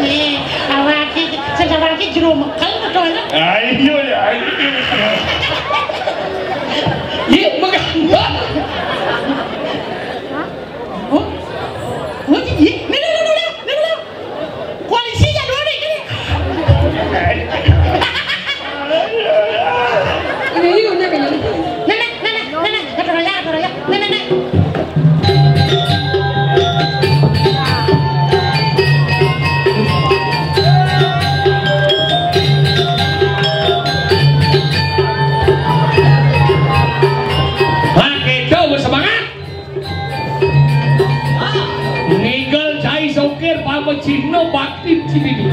Nih, awak iki, sing awak iki jero mekel, betul, ya? Ayo, ya, ayo. Iya, megang. Oh? Oh, iya. Nih, nih, nih, nih, nih, nih. Koalisi ya dulu nih, nih. Ini, ini, ini, ini. Nih, nih, nih, nih, nih, nih. Atur aja, atur aja. Nih, nih, nih. Wah, kita bersemangat. Ninggal cai sokir, pama Cina bakti sini.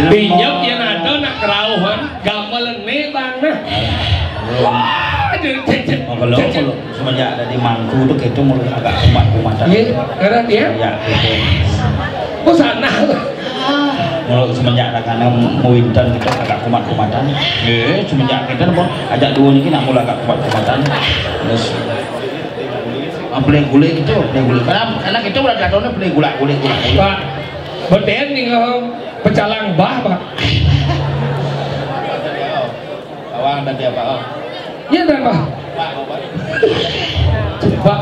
Pinjam yang ada nak kerauhan, gamelan nih bang nah. Wah, aduh, cek, cek, Oh, kalau, cek, cek. Kalau semenjak ada di Mangku tuh kita mulai agak kumat-kumatan. Iya, karena dia. Ya, gitu. Oh, sana. Mulai semenjak ada karena Winton kita agak kumat-kumatan. Eh, semenjak kita pun ajak dua ini nak mulai agak kumat-kumatan. Terus, ah, boleh gulik itu, boleh gulik. Karena, karena kita udah jatuhnya boleh gulak-gulik, gulak-gulik. Pak, beten nih, ngomong pecalang bah, Pak. Awang tadi apa, Om? Iya, dah, Pak. Pak, apa? Pak.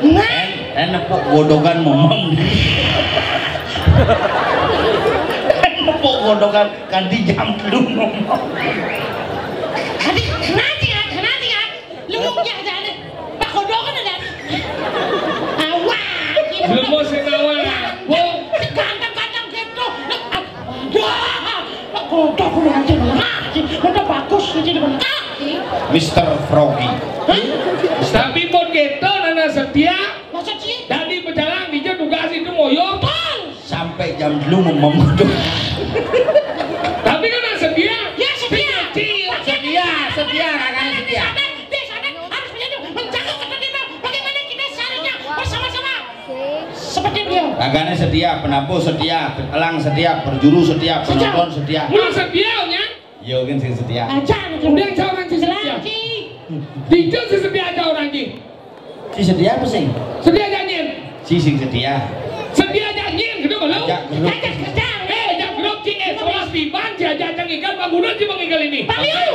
Nah. En, en nepuk godokan momong. En nepuk godokan kanti jam telu momong. Nanti, nanti, nanti, nanti. Lu ya, jangan. Pak godokan ada. Awak. Belum mau sing awak. Wong. Ganteng-ganteng gitu. Wah, Pak godokan aja. Nah, udah bagus di sini. Mister Froggy. Hah? Tapi pun gitu, Nana Setia. Masa sih? Tadi pecalang dia tugas itu ngoyo. Betul. Sampai jam telu ngomong gitu. Tapi kan Nana Setia. Ya, Setia. Setia, Setia, Setia, kakaknya Setia. Di sana, di sana harus menjadi menjaga ketertiban. Bagaimana kita seharusnya bersama-sama seperti beliau. Kakaknya Setia, penabuh Setia, pelang Setia, perjuru Setia, penonton Setia. Mulai Setia, ya? Yo, kan sing Setia. Aja, kemudian seorang si Setia. Lagi. Dijak si Setia aja orang, Ji. Si Setia apa sih? Setia janjian. Si sing Setia. Setia janjian, gitu belum? Ajak grup. Ajak kerja. Eh, ajak grup, Ji. Eh, sama Pipan, si aja ajak Ikan, bangunan si Bang Ikan ini. Pak Liu.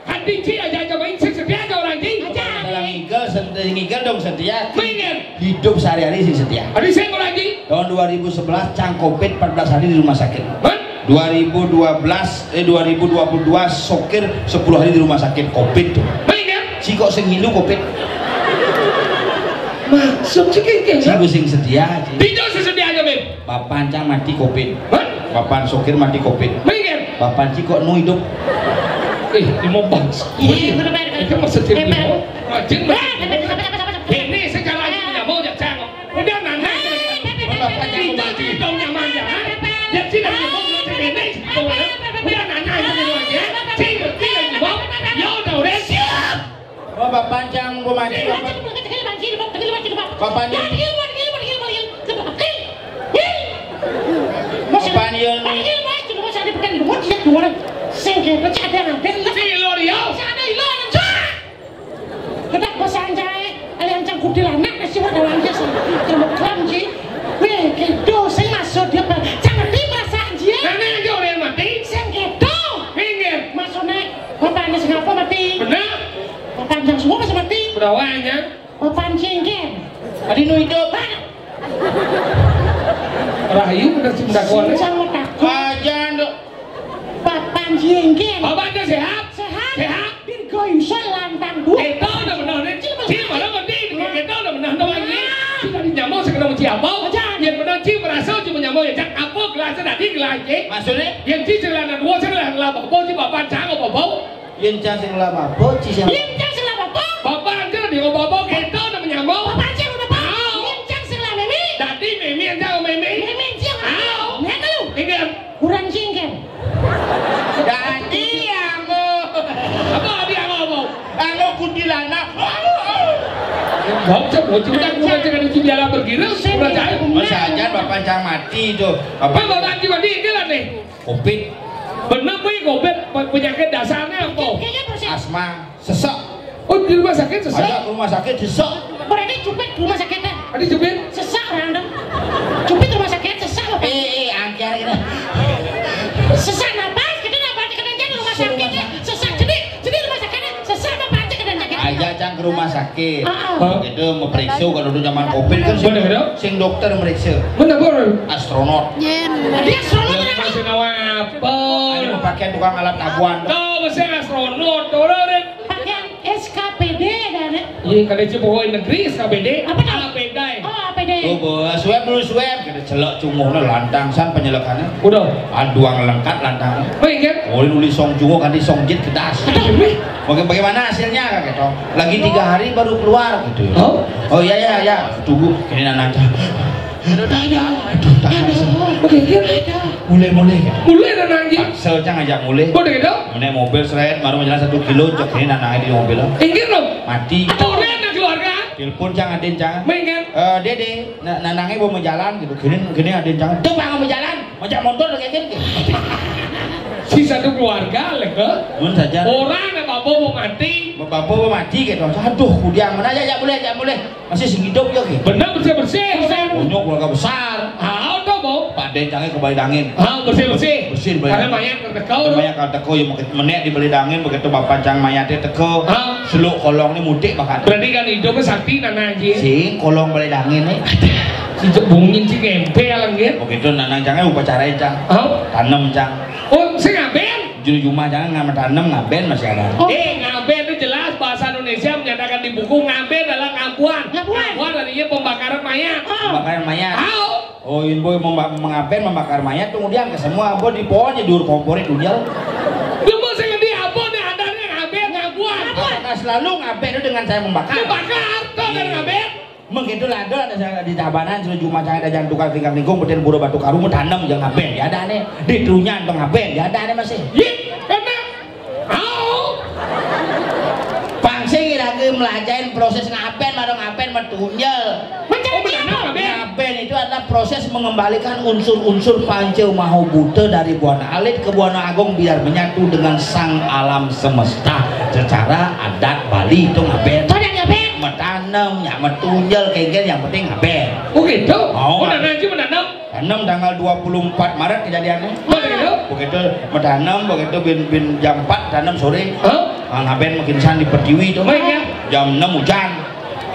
Hati Ji, aja ajak main, si Setia aja orang, Ji. Aja. Dalam Ikan, Setia, Ikan dong Setia. Main, kan? Hidup sehari-hari sing Setia. Hari saya orang, Ji. Tahun dua ribu sebelas, cang covid empat belas hari di rumah sakit. Hah? Dua ribu dua belas, eh, dua ribu dua puluh dua, sokir sepuluh hari di rumah sakit covid tuh. Baik, ya? Si kok sing ngilu covid? Maksud si kayak Si gini. Sing Setia, si. Tidak sesetia aja, Beb. Bapak cang mati covid. Hah? Bapak sokir mati covid. Baik, ya? Bapak si kok nu hidup. Eh, ini mau bangsa. Iya, bener, bener. Itu maksud dia. Bener. Rajin, bener. Bener, bener, bener, bener, bener. Ini sekarang lagi punya mau, ya, cang. Udah nanya. Bapak jangan mati. Dong nyaman ya. Ya sih, dari mau belum sih, ini. Udah nanya aja dulu aja. Sih, ngerti lagi, Bob. Ya udah, udah. Siap. Oh, Bapak cang mau mati, Bapak. Bapak ni. Bapak ni. Sing kene cak ada ngaden. Si Lorio. Cak ada ilo. Cak. Ketak pesan jae, alian cang kuntilanak, wis wong orang biasa. Termekram ji. Weh, gitu, sing maksud dia, Pak. Cang ngerti perasaan dia. Nah, nah, dia orang mati. Sing gitu. Minggir. Maksudnya, bapak ini sing apa mati? Bener. Bapak yang semua masih mati. Berapa aja? Bapak cingkin. Tadi nu hidup. Rahayu, bener sih, bener kuat. Sing cang mau takut. Aja, Nduk. Bapak cingkin. Bapak aja sehat? Sehat. Sehat. Dirgo Insya lantang, Bu. Kita udah benar nih. Cil, mana ngerti? Kita udah benar, teman, nih. Kita di nyamuk, sekedar menci apa? Aja. Yang benar, Ci, merasa, Ci, menyamuk, ya, cak, apa, gelas, tadi, gelas, Ci. Maksudnya? Yang Ci, celana dua, celana laba, apa, Ci, bapak, cang, apa, bau? Yang cang, sing laba, apa, Ci, sing Yang cang, sing laba, apa? Bapak, aja, di, apa, apa, kita udah menyamuk. Bapak, aja, udah, Pak. Au. Yang cang, sing laba, Mimi. Tadi, Mimi, aja, Mimi. Mimi, Ci, yang Au. Mimi, lu. Ingat. Kurang jengkel. Dadi aku. Apa dia ngomong? Aku kuntilanak. Bocah, bocah, udah, udah, jangan itu dia bergila, udah, saya. Masa aja bapak cang mati itu. Apa bapak mati, mati, ini lah nih. Covid. Bener, Pi, covid. Pe-, penyakit dasarnya apa? Kayaknya persis. Asma. Sesek. Oh, di rumah sakit sesek? Ada rumah sakit sesek. Berarti cupit rumah sakitnya. Ada cupit? Sesek orang dong. Cupit rumah sakit sesek loh. Eh, eh, angker gitu. Sesek napas, kita napas kena jangan rumah sakit ya. Sesek jadi, jadi rumah sakitnya sesek apa aja kena sakit. Aja cang ke rumah sakit. Ah, ah. Gitu, mau periksa kalau dulu zaman covid kan sing, Boleh, dong? Sing dokter meriksa. Bener, bener. Astronot. Dia astronot. Masih nawa apa? Ada mau pakai tukang alat tabuan. Kau masih astronot, orang Pakaian S K P D ada, Nek? Iya, kalau itu pegawai negeri S K P D. Apa tuh? A P D. Oh, A P D. Oh, bawa swab dulu, swab. Kita celok cunguhnya lantang san penyelekannya. Udah. Aduang lengkap lantang. Baik, kan? Boleh nulis song cunguh, kan di song jit kedas. Aduh, wih. Oke, bagaimana hasilnya, Kak Keto? Lagi tiga hari baru keluar gitu. Oh? Oh, iya, iya, iya. Tunggu, ini nanti. Aduh, tahan. Aduh, tahan. Aduh, oke, oke. Aduh. Mulih-mulih ya. Mulih Nanang, Ji. Paksa cang ajak mulih. Kok gitu? Menek mobil seret, baru jalan satu kilo, cok ini Nanang di mobil. Inggih lho. Mati. Apa udah anak keluarga? Telepon cang adin cang. Mengken. Eh, Dede, na Nanangnya mau jalan gitu. Gini, gini adin cang. Tuh, Bang, mau jalan. Ngajak motor lagi kan. Si satu keluarga lek. Mun saja. Orang nek bapak mau mati. Bapak mau mati gitu. Aduh, kudiang mana aja, ajak mulih, ajak mulih. Masih sing hidup ya gitu. Bener, bersih-bersih. Punya keluarga besar. Ah, udah mau. Pak Dé cangé kebalik dangin. Ah, bersih-bersih. Bersih, balik. Karena mayat kan teko. Mayat kan teko ya, menek di balik dangin, begitu bapak cang mayatnya teko. Ah. Seluk kolong ini mudik bahkan. Berarti kan hidupnya sakti Nanang, Ji. Sing kolong balik dangin nih. Si cebungin si kempe ya, Leng, gitu. Begitu Nanang cangé upacara cang. Ah. Tanem cang. Oh, sing ngapain? Juru jumah cangé nggak tanem, ngaben masih ada. Oh. Eh, ngaben itu jelas bahasa Indonesia menyatakan di buku, ngaben adalah ngabuan. Ngabuan. Ngabuan artinya pembakaran mayat. Oh. Pembakaran mayat. Tahu? Oh, ini boy memba-, mengaben, membakar mayat, kemudian ke semua apa di pohonnya diur kompori dunia. Lu mau saya di apa nih, ada nih ngaben, ngabuan. Apakah selalu ngaben itu dengan saya membakar? Membakar, tuh, dari ngaben. Mengitulah ada, ada saya di Tabanan, sudah cuma saya ada jangan tukar tinggal lingkung, betul buru batu karung, tanam jangan ngaben, ya ada nih. Di Trunyan tuh ngaben, ya ada nih masih. Iya, karena Au. Pang sing iraga melajahin proses ngaben, maro ngaben metunjel. Mencari apa? Ngaben itu adalah proses mengembalikan unsur-unsur panca maha buta dari buana alit ke buana agung biar menyatu dengan sang alam semesta secara adat Bali itu ngaben. Kau dah ngaben? Metanem, ya metunjel, kengkel, yang penting ngaben. Oh gitu? Oh, oh, ngaben. Nanang aja menanam. Tanem tanggal dua puluh empat Maret kejadiannya. Mana gitu? Begitu, tanem, begitu bin, bin jam empat tanem sore. Hah? Ah, ngaben makin san di Pertiwi itu. Baik, ya. Jam enam hujan.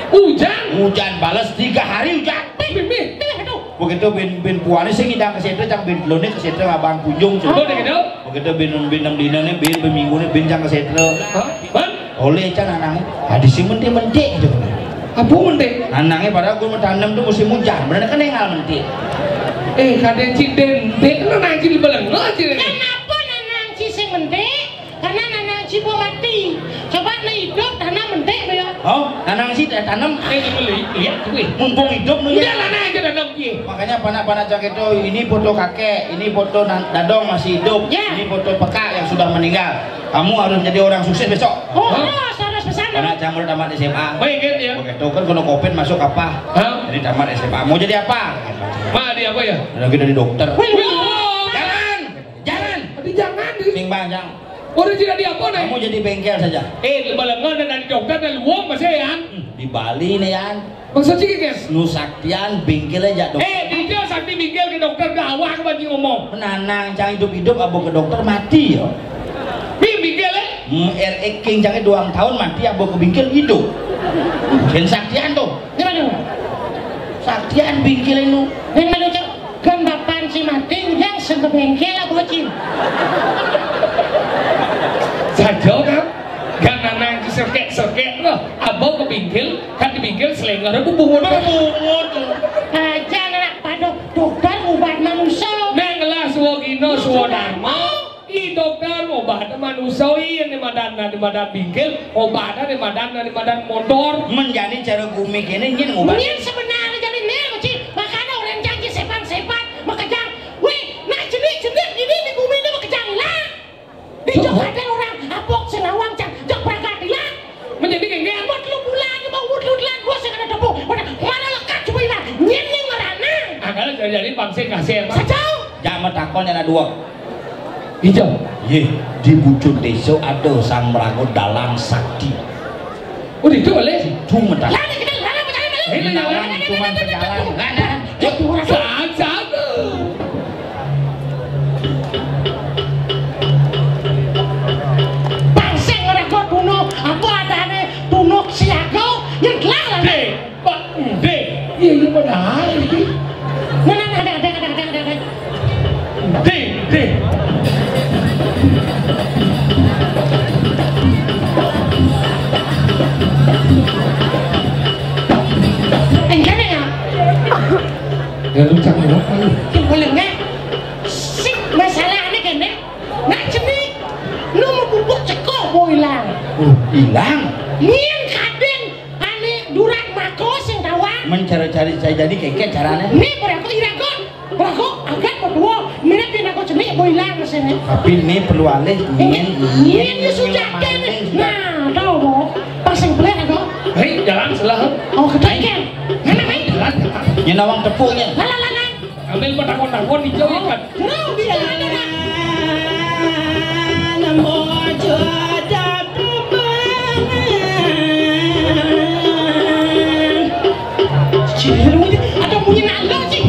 Hujan? Hujan balas tiga hari hujan. Bih, bih, bih, bih, aduh. Begitu bin, bin puane sing ngidang ke situ, cang bin telone ke situ, abang kunjung. Oh, gitu? Begitu bin, bin enam dina nih, bin, bin minggu nih, bin cang ke situ. Hah? Bang? Oleh can anangnya, hadis si mentik-mentik gitu. Apa mentik? Anangnya padahal gua mau tanam tuh musim hujan, bener kan engal mentik. Eh, kadang si dentik, lu nanti di belengah aja. Kenapa Nanang Ci sing mentik? Karena Nanang Ci mau mati. Coba nih hidup, tanam mentik ya. Oh, Nanang Ci, eh, tanam. Eh, dibeli, iya, gue. Mumpung hidup nih. Udah lah, aja tanam, iya. Makanya panak-panak cak itu, ini foto kakek, ini foto nan-, dadong masih hidup, ya. Ini foto peka yang sudah meninggal. Kamu harus jadi orang sukses besok. Oh, harus, harus pesan. Karena cang baru tamat S M A. Baik, gitu ya. Begitu kan kena covid masuk apa? Hah? Jadi tamat S M A. Mau jadi apa? Ma, di apa ya? Lagi dari dokter. Wih, wah. Jangan. Jangan. Tadi jangan, di. Sing bang, jangan. Udah jadi apa, nih? Kamu jadi bengkel saja. Eh, di Balengan dan dari dokter dan luang masih ya. Hmm, di Bali nih, Yan. Maksud sih, guys? Nu saktian bingkil aja, Dok. Eh, dia sakti bingkil ke dokter, dah awak apa dia ngomong? Menanang, cang hidup-hidup, abo ke dokter mati ya. Bing-, bingkil, eh? Hmm, R X King cang doang tahun mati, abo ke bingkil hidup. Ken saktian tuh. Gimana? Saktian bingkil lu. Yang mana, Cok? Kan bapan si mati, yang sing ke bengkel apa, Cin? Saja kan? Kan anak serkek-serkek loh. Abang ke bingkil, kan di bingkil selenggar bubungun. Bubungun. Aja anak pada dokter ubat manusia. Nang lah suwagina suwadharma. I dokter obat manusia, iya, ni madan, ni madan bingkil, obat ni madan, ni madan motor. Menjadi cara gumi kene nyen obat. Nyen sebenarnya jadi nih, Cin. Makanya orang janji sepan-sepan, makejang. Wih, nak jenik-jenik ini di bumi ini makejang lah. Di Jakarta orang apok senawang cang, cang perangkat hilang. Menjadi genggen. Buat lu bulan, mau wut lu bulan, gua sing ada tepuk. Mana, mana lekat coba hilang. Nyen nih ngerana. Angkal jadi, jadi pangsit kasih apa? Sejauh. Jangan takon yang dua. Ijo. Yeh, di bujur desa ada sang meragut dalang sakti. Oh, itu boleh? Itu mentak. Lah, kita lah, lah, percaya, lah. Ini lah, lah, lah, cuma lah, perjalanan. Lah, lah. Yuk, saja. Bang sing ora kok tuno, apa adane tunuk siaga, yen lah, lah. Dek, Pak, dek. Iya, iya, padahal iki. Nah, nah, nah, nah, nah, nah, nah, nah. Dek, dek. Enggak ya? Ya, lu cak ngapa lu? Sing boleh nggak? Sik, masalahnya kene. Nak jenik, lu mau pupuk cekok mau hilang. Oh, hilang? Nien kadang ane durak mako sing tawang. Mencari-cari saya jadi keke carane. Nih, berako irago. Berako, agak berdua. Mirip di Kok hilang mesinnya? Tapi ini perlu alih, ingin, ingin ya sudah kan. Nah, tahu dong. Pas yang belah atau? Hei, jalan selah. Oh, gedé kan. Mana, Mai? Jalan, jalan. Ini nawang tepuknya. Lah, lah, lah, lah. Ambil petakon-takon di jauh kan. Jauh di sana, Pak. Ada bunyi nando sih.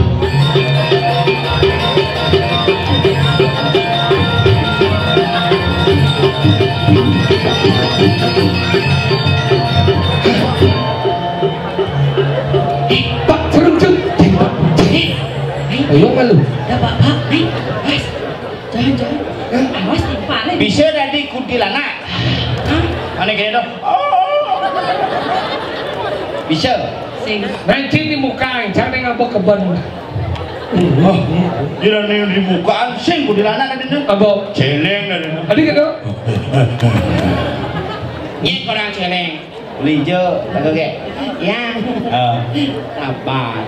Pak, serem, Cuk. Ayo, malu. Ada apa, Pak? Awas. Jangan, jangan. Awas, timpal. Bisa dadi kuntilanak. Hah? Mana kena dong? Oh. Bisa. Sing. Nanti di muka, jangan ngapa keben. Oh, kira nih di mukaan sing kuntilanak tadi tuh. Apa? Celeng tadi. Tadi gitu. Nyet orang celeng. Lijo, lagu ke? Ya. Ah. Sabar.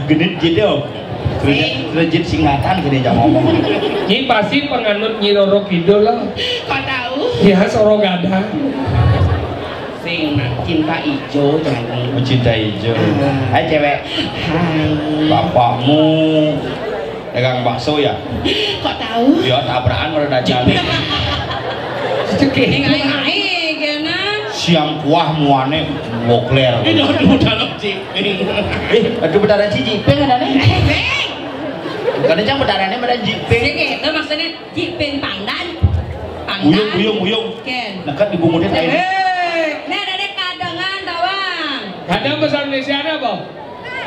Genit gitu. Rejit, rejit singatan gini aja ngomong. Ini pasti penganut Nyi Roro Kidul lah. Kok tahu? Ya, Soro Gadang. Sing nak cinta ijo jadi. Oh, cinta ijo. Ah. Hai cewek. Hai. Bapakmu dagang bakso ya? Kok tahu? Ya, tabrakan udah dagang. Sing aing-aing kena. Siang kuah muane wokler. Ini udah dalam ciping. Eh, aduh, beneran si Jiping ada nih. Beng. Bukan yang benerannya beneran Jiping. Sing itu maksudnya Jiping pandan. Pandan. Buyung, buyung, buyung. Ken. Dekat di bungutin air. Eh, ini ada deh kadangan, tawang. Kadang bahasa Indonesia ada apa?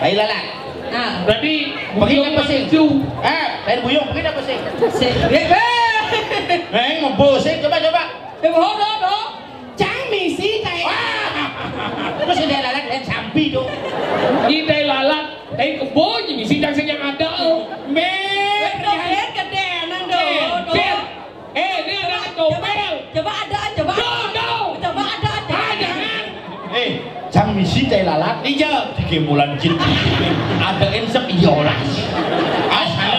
Baiklah lah. Nah. Berarti pakai buyung apa sih? Maju. Eh, lain buyung, pakai apa sih? Sing. Eh, eh. Neng, mau bosek, coba, coba. Eh, bodoh, bodoh. Cang misi tai. Wah. Terus udah lalat dan sampi tuh. Ini tai lalat, tai kebo, misi cang sing yang ada. Mer, gedé, gedé, nang do. Eh, Ber. Eh, ini ada topel. Coba ada, coba. Do, do. Coba ada, ada. Ah, jangan. Eh, cang misi tai lalat. Iya. Tiga bulan jin. Ada insep iya olas. Asal,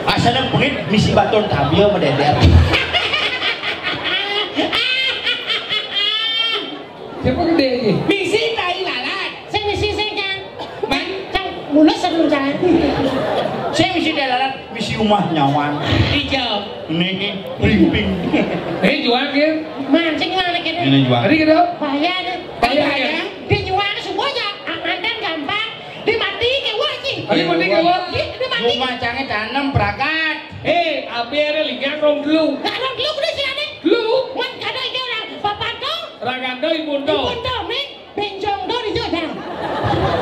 asal pengit misi baton tabio mededer. Siapa gedé ini? Misi tai lalat. Sing misi sing, Cang. Man, Cang, mulus sebelum, Cang. Sing misi tai lalat, misi umah nyawan. Ijo. Nih, brimping. Eh, jual, Gil. Man, sing jual kene. Ini jual. Tadi gitu. Bahaya nih. Bahaya, ya? Dia jual semua aja. Mantan gampang. Dia mati ke wah, Cing. Tadi mati ke wah. Dia, dia mati. Cuma cangnya tanam prakat. Eh, abi ada ligang rong dulu. Gak rong dulu, udah sih, aneh. Dulu. Wan, kadang dia orang papan tuh. Raganda ibu tuh. Ibu tuh, nih. Benjong do di jodan.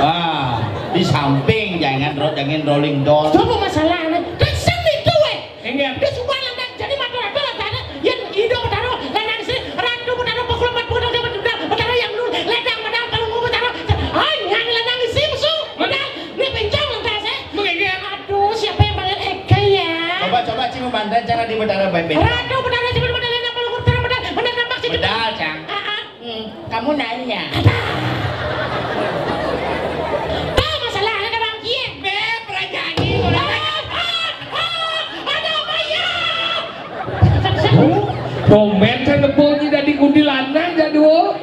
Ah, di samping jangan ro-, jangan rolling door. Coba masalah, kan seni tuh, eh. Enggak. Dia suka lanang jadi mata rata lantaran yang ido betaro lanang sih, ratu betaro pukul empat puluh jam betaro yang dulu ledang madang kalau mau betaro. Hanya ladang isi musuh. Madang, ini benjong lantas, eh. Enggak. Aduh, siapa yang panggil Eka ya? Coba, coba, Cing, bantai cara di betara baik-baik. Ratu betaro cuma betaro yang perlu betaro betaro betaro nampak sih. Bedal, Cang. Ah, ah. Hmm, kamu nanya. Tahu masalah ada Bang Kie? Beb, raja anjing, orang. Ah, ah, ah, ada apa ya? Komen kan nebunyi dari kuntilanak jadul.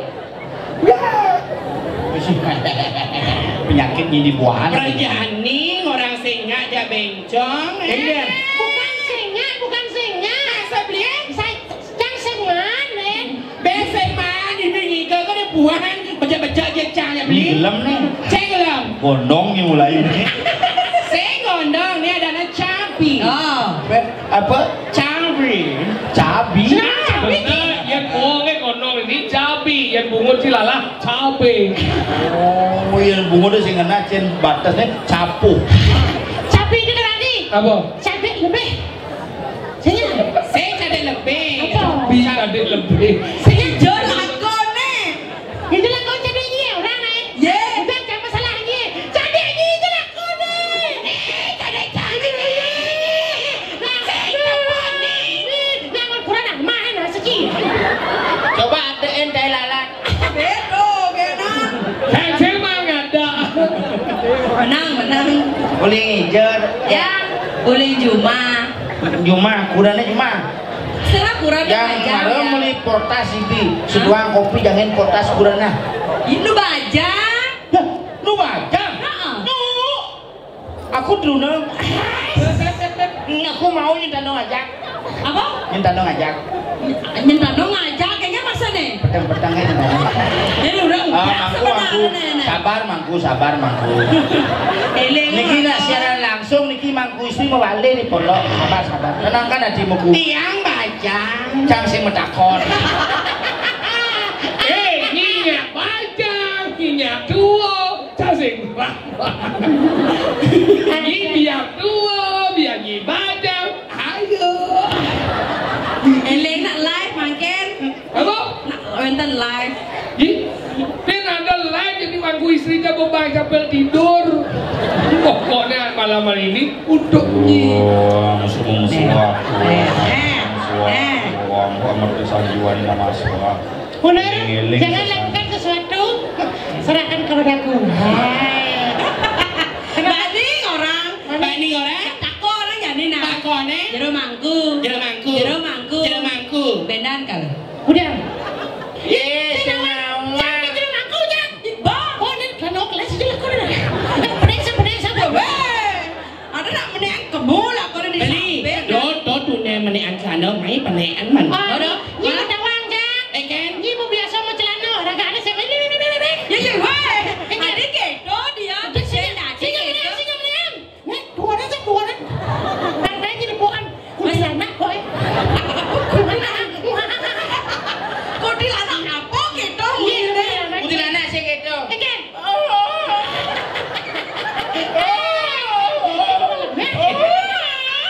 Penyakit ini buahan. Raja anjing, orang sing aja bencong. Iya. Bukan sing, bukan sing. Masa beli? Saya Cang sing mané. Bé sing mané, ini ngiga kok ada buahan, beja-beja aja Cang ya beli. Gelem nih. Cang gelem. Gondong yang mulai ini. Sing gondong, ini ada anak cabi. Oh. Apa? Cabi. Cabi. Cabi. Bener, yang bohongnya gondong ini cabi, yang bungut sih lalah cabe. Oh, yang bungut itu sing kena cen batasnya capu. Cabi itu lagi. Apa? Cabi lebih. Sing. Sing cadék lebih. Apa? Bi cadék lebih. Sing jor lakone. Itu lakon cadék iya, orang lain. Yé. Bukan, jangan masalah iya. Cadék iya itu lakone. Eh, cadék, cadék iya. Nah, sing apa nih? Nah, kurang nah, main nah, segi. Coba adein tai lalat. Bedo, benar. Saya mah nggak ada. Menang, menang. Boleh ngejar. Ya. Boleh juma. Juma, kurana juma. Setengah kurana. Yang kemarin beli portas ini, seduang kopi jangan portas kurana. Ini baja. Dah, lu baja. Heeh. Aku dulu. Aku mau minta dong ajak. Apa? Minta dong ajak. Minta dong ajak, kayaknya masa nih? Petang-petangnya minta dong. Ini udah. Ah, mangku, mangku. Sabar, mangku, sabar, mangku. Niki nak siaran langsung, niki mangku istri mau balik nih pondok. Sabar, sabar. Tenangkan hatimu, ku. Tiang bajang. Cang sing metakon. Eh, nyinya bajang, nyinya tua, cang sing metakon. Ini biar tua, biar nyi bajang. Ayo. Elena live mangkin. Apa? Nak wenten live. Ih, pin ada live jadi mangku istri aja bebai sampai tidur. Pokoknya malam hari ini untuk nyi. Wah, musuh musuh aku. Eh, eh, musuh eh. Aku. Wah, aku amat kesanjuan nama suara. Ular, jangan lakukan sesuatu, serahkan kepadaku. Hai. Bani orang. Bani orang. Tako orang jadi nah. Takone. Jero mangku. Jero mangku. Jero mangku. Jero mangku. Bendan kalau. Udah. Ye, sing ngawak. Jangan jero mangku, jangan. Bah. Oh, ini kan oke, sih, jelas, kok, udah. Pedes, pedes, apa? Weh. Ada nak menekan kebul, aku ada di samping. Do, do, tune menekan celana, mai penekan man. Oh, do. Nyi ketawang, Cak. Eh, Ken. Nyi mau biasa mau celana, orang gak ada sih. Ini, ini, ini, ini. Ya, ya, weh. Ada keto dia. Udah, sini, sini, sini, sini. Nek, dua orang, Cak, dua orang. Tandanya di pohon. Kuntilanak, boy. Kuntilanak. Kuntilanak apa gitu? Iya, kuntilanak. Kuntilanak sih gitu. Ikan. Oh.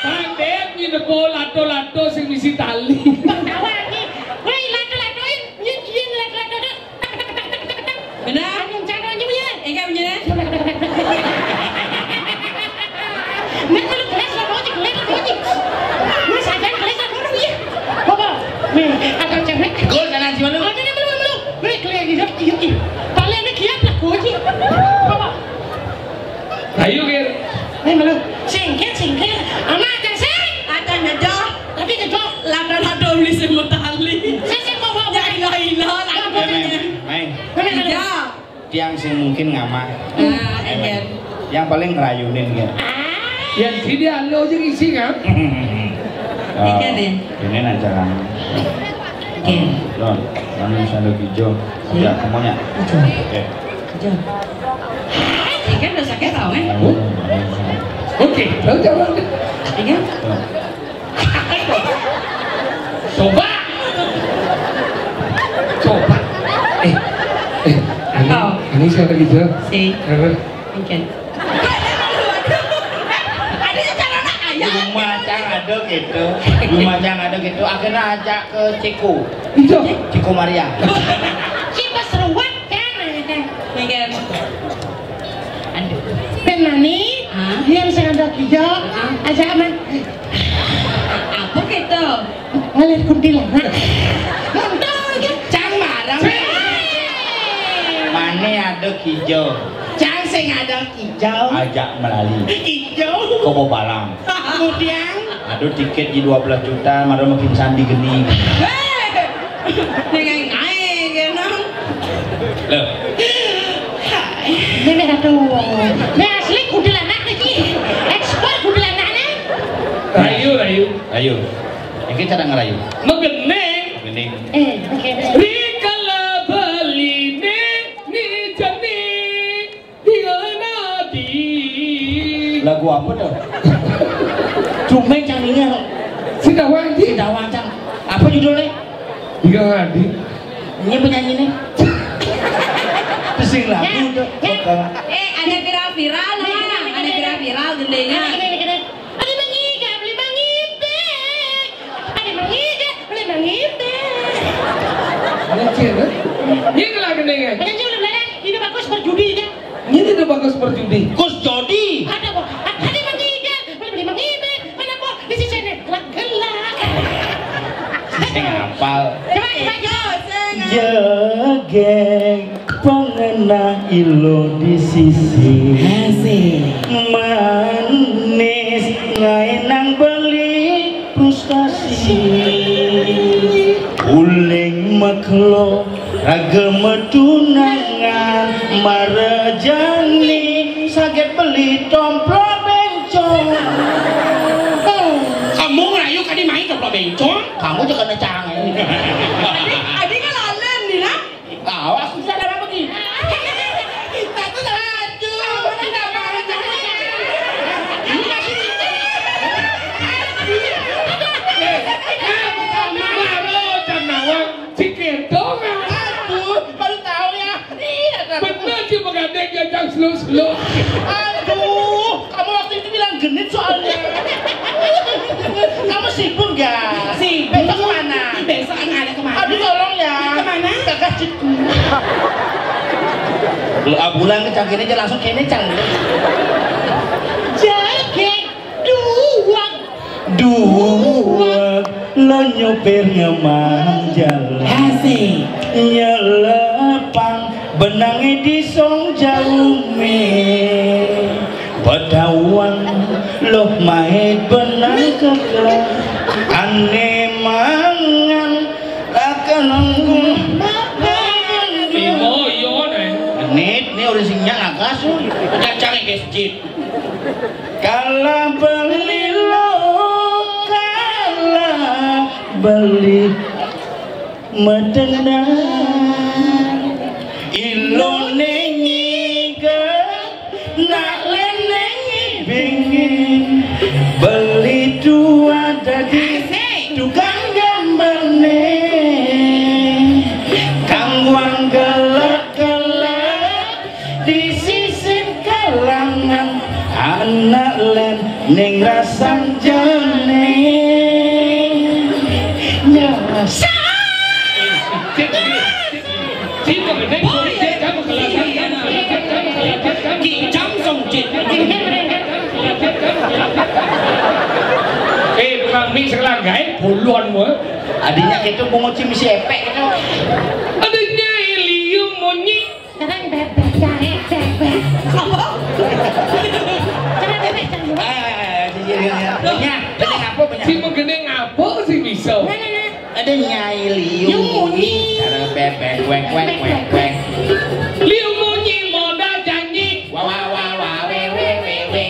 Pandai nyenepo lato-lato sing misi tali. Bang Tawar nih. Woi, lato-latoin. Yen, yen lato-lato. Benar. Anu, cara aja punya. Enggak punya. Nek lu kelas lah, mau cek, kelas lah, mau cek. Mas, ada kelas lah, mau, iya. Bapak, nih, ada cewek. Gol, kanan, jiwa lu. Oh, ini, ini, belum, belum. Nih, kelas, iya, iya, iya. Paling ini kiat lah, gua aja. Bapak. Ayo, Gir. Nih, belum. Singkir, singkir. Anak aja, sing. Ada ngejo. Tapi ngejo. Lada-lada beli semut tali. Sing, sing, bawa, bawa. Ya, ilah, ilah, lah. Meng, meng. Iya. Tiang sing mungkin ngamah. Ah, iya. Yang paling ngerayunin, ya. Yang sini alo aja ngisi, kan? Iya, nih. Ini aja kan. Oke. Don, mana sandok hijau? Iya. Ya, semuanya. Hijau. Oke. Hijau. Ikan udah sakit tau, kan? Oke, tahu jangan. Iya. Tuh. Coba. Coba. Eh, eh, ini, ini siapa gitu? Si. Heeh. Mungkin. Ada yang calon anak ayah. Rumah cang ada gitu. Rumah cang ada gitu. Akhirnya ajak ke Ciko. Itu. Ciko Maria. Ciko seruat kan? Mungkin. Aduh. Pin nani? Hah? Yang sing ada hijau. Hah? Aja aman. Apa gitu? Ngeliat kuntilanak. Cang marang. Mane ada hijau. Cang sing ada hijau. Ajak melali. Hijau. Kopo balang. Kemudian. Aduh, tiket di dua belas juta, marang makin sandi geni. Dengan aing, ya, Nang. Loh. Ini aduh. Ini asli kuntilanak nih. Ekspor kuntilanak nih. Rayu, rayu. Ayo. Iki cara ngerayu. Megening. Megening. Eh, oke. Rikala beline ni jani. Digenadi. Lagu apa tuh? Cuma cang ini. Sidawang, Ji. Sidawang, cang. Apa judulnya? Digenadi. Ini penyanyi nih. Pusing lagu tuh. Ya, ya. Eh, ada viral-viral lah. Ada viral-viral gendengnya. Ini, ini, ini. Ada mengiga, beli mengibek. Ada mengiga, beli mengibek. Ada cewek. Ini lah gendengnya. Ada cewek belum ada. Ini bagus berjudi kan? Ini tuh bagus berjudi. Kus jodi. Ada, Bo. Ada mengiga, beli, beli mengibek. Mana, Bo? Di sisi ini gelak-gelak. Saya ngapal. Coba, coba, coba. Jegeng. Pengenah ilo di sisi. Asik. Manis ngae nang beli frustasi. Uling makelo raga matunangan, marejani saget beli tomplok bencong. Kamu ngerayu kadi main tomplok bencong? Kamu juga ngecang. Adi, adi ngalalen, Dina. Awas, bisa ada apa nih? Kita tuh aduh, kita banget. Baru jam nawang, si Kedo, kan? Aduh, baru tahu ya. Iya, kan? Bener sih, menggandeng jajang seluk-seluk. Aduh, kamu waktu itu bilang genit soalnya. Kamu sibuk nggak? Sibuk. Besok kemana? Besok nggak ada kemana. Aduh, tolong ya. Kemana? Ke masjidku. Lo abulan ke cangkirnya aja langsung kene cang. Jaget dua. Dua lo nyopir ngemang jalan. Asik. Nyelepang benange di song jaume. Bedawang loh mait benang keke. Ane mangan akan nunggu. Imo, iya, Neng. Genit, ini udah sing nyak ngakas, lu. Kacang yang kecil. Kalah beli lo, kalah beli. Medenang ilone ngiga, nak leneng bingi. Beli dua dadi tukang gambane, kang wang gelek-gelek di sisin kalangan, anak len ning rasan jane. Nyasa. Eh, kami sekarang, guys, puluhan, weh. Adinya gitu, bungut si misi epek gitu. Adinya Ilium Munyi. Sekarang bebek, jahe, bebek. Apa? Coba bebek, jangan dulu. Eh, eh, eh, eh, iya, iya, iya. Loh, benyah, benyah apa, benyah? Si menggendeng apa sih bisa? Nah, nah, nah. Ada Nyai Liu Liu Munyi. Munyi. Cara bebek, wek, wek, wek, wek. Liu Munyi modal janji. Wah, wah, wah, wah, we, we, we, we.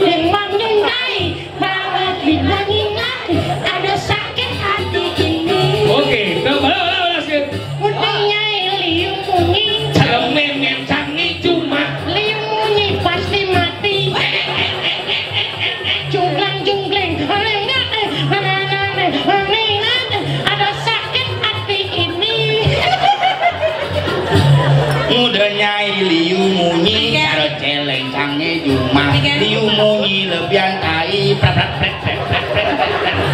Yang manggung naik, bawa kita ngingat, ada sakit hati ini. Oke, coba, ulang, ulang, ulang, sekali. Munyi Nyai Liu Munyi. Kalau memang canggih cuma. Liu Munyi pasti mati. Jungklang jungkling, ringat, eh, ringat, eh, ringat, eh, ada sakit hati ini. Muda Nyai Liu Munyi, oke, karo celeng sange jumah. Oke. Liu Munyi lebihan tai, prak, prak, prak, prak.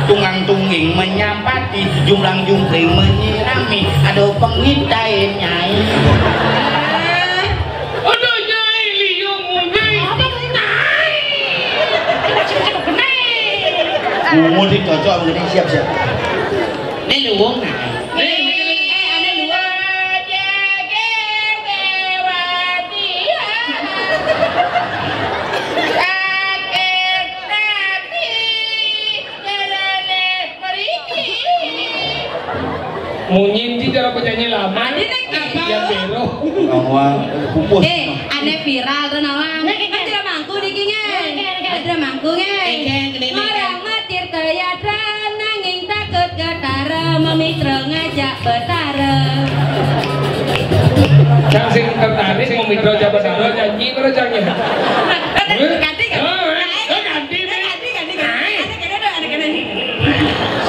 Tunggang tungging menyampati, jungklang jungkling menyirami. Aduh, pengitai, Nyai. Aduh, Nyai, Liu Munyi. Apa Nyai? Umur sih cocok begini, siap, siap. Ini luwung, nah. Ini, ini, ini. Eh, ada luwung. Munyi ti cara penyanyi lama. Adi nek apa? Yang bero. Orang wang pupus. Eh, ane viral to nawang. Kan tidak mangku niki nge. Ada mangku nge. Orang mati tayada nanging takut ketara memitra ngajak betara. Kan sing tertarik memitra ngajak betara nyanyi terus jangan. Ganti, ganti. Ganti, ganti, ganti. Ada kena, ada kena.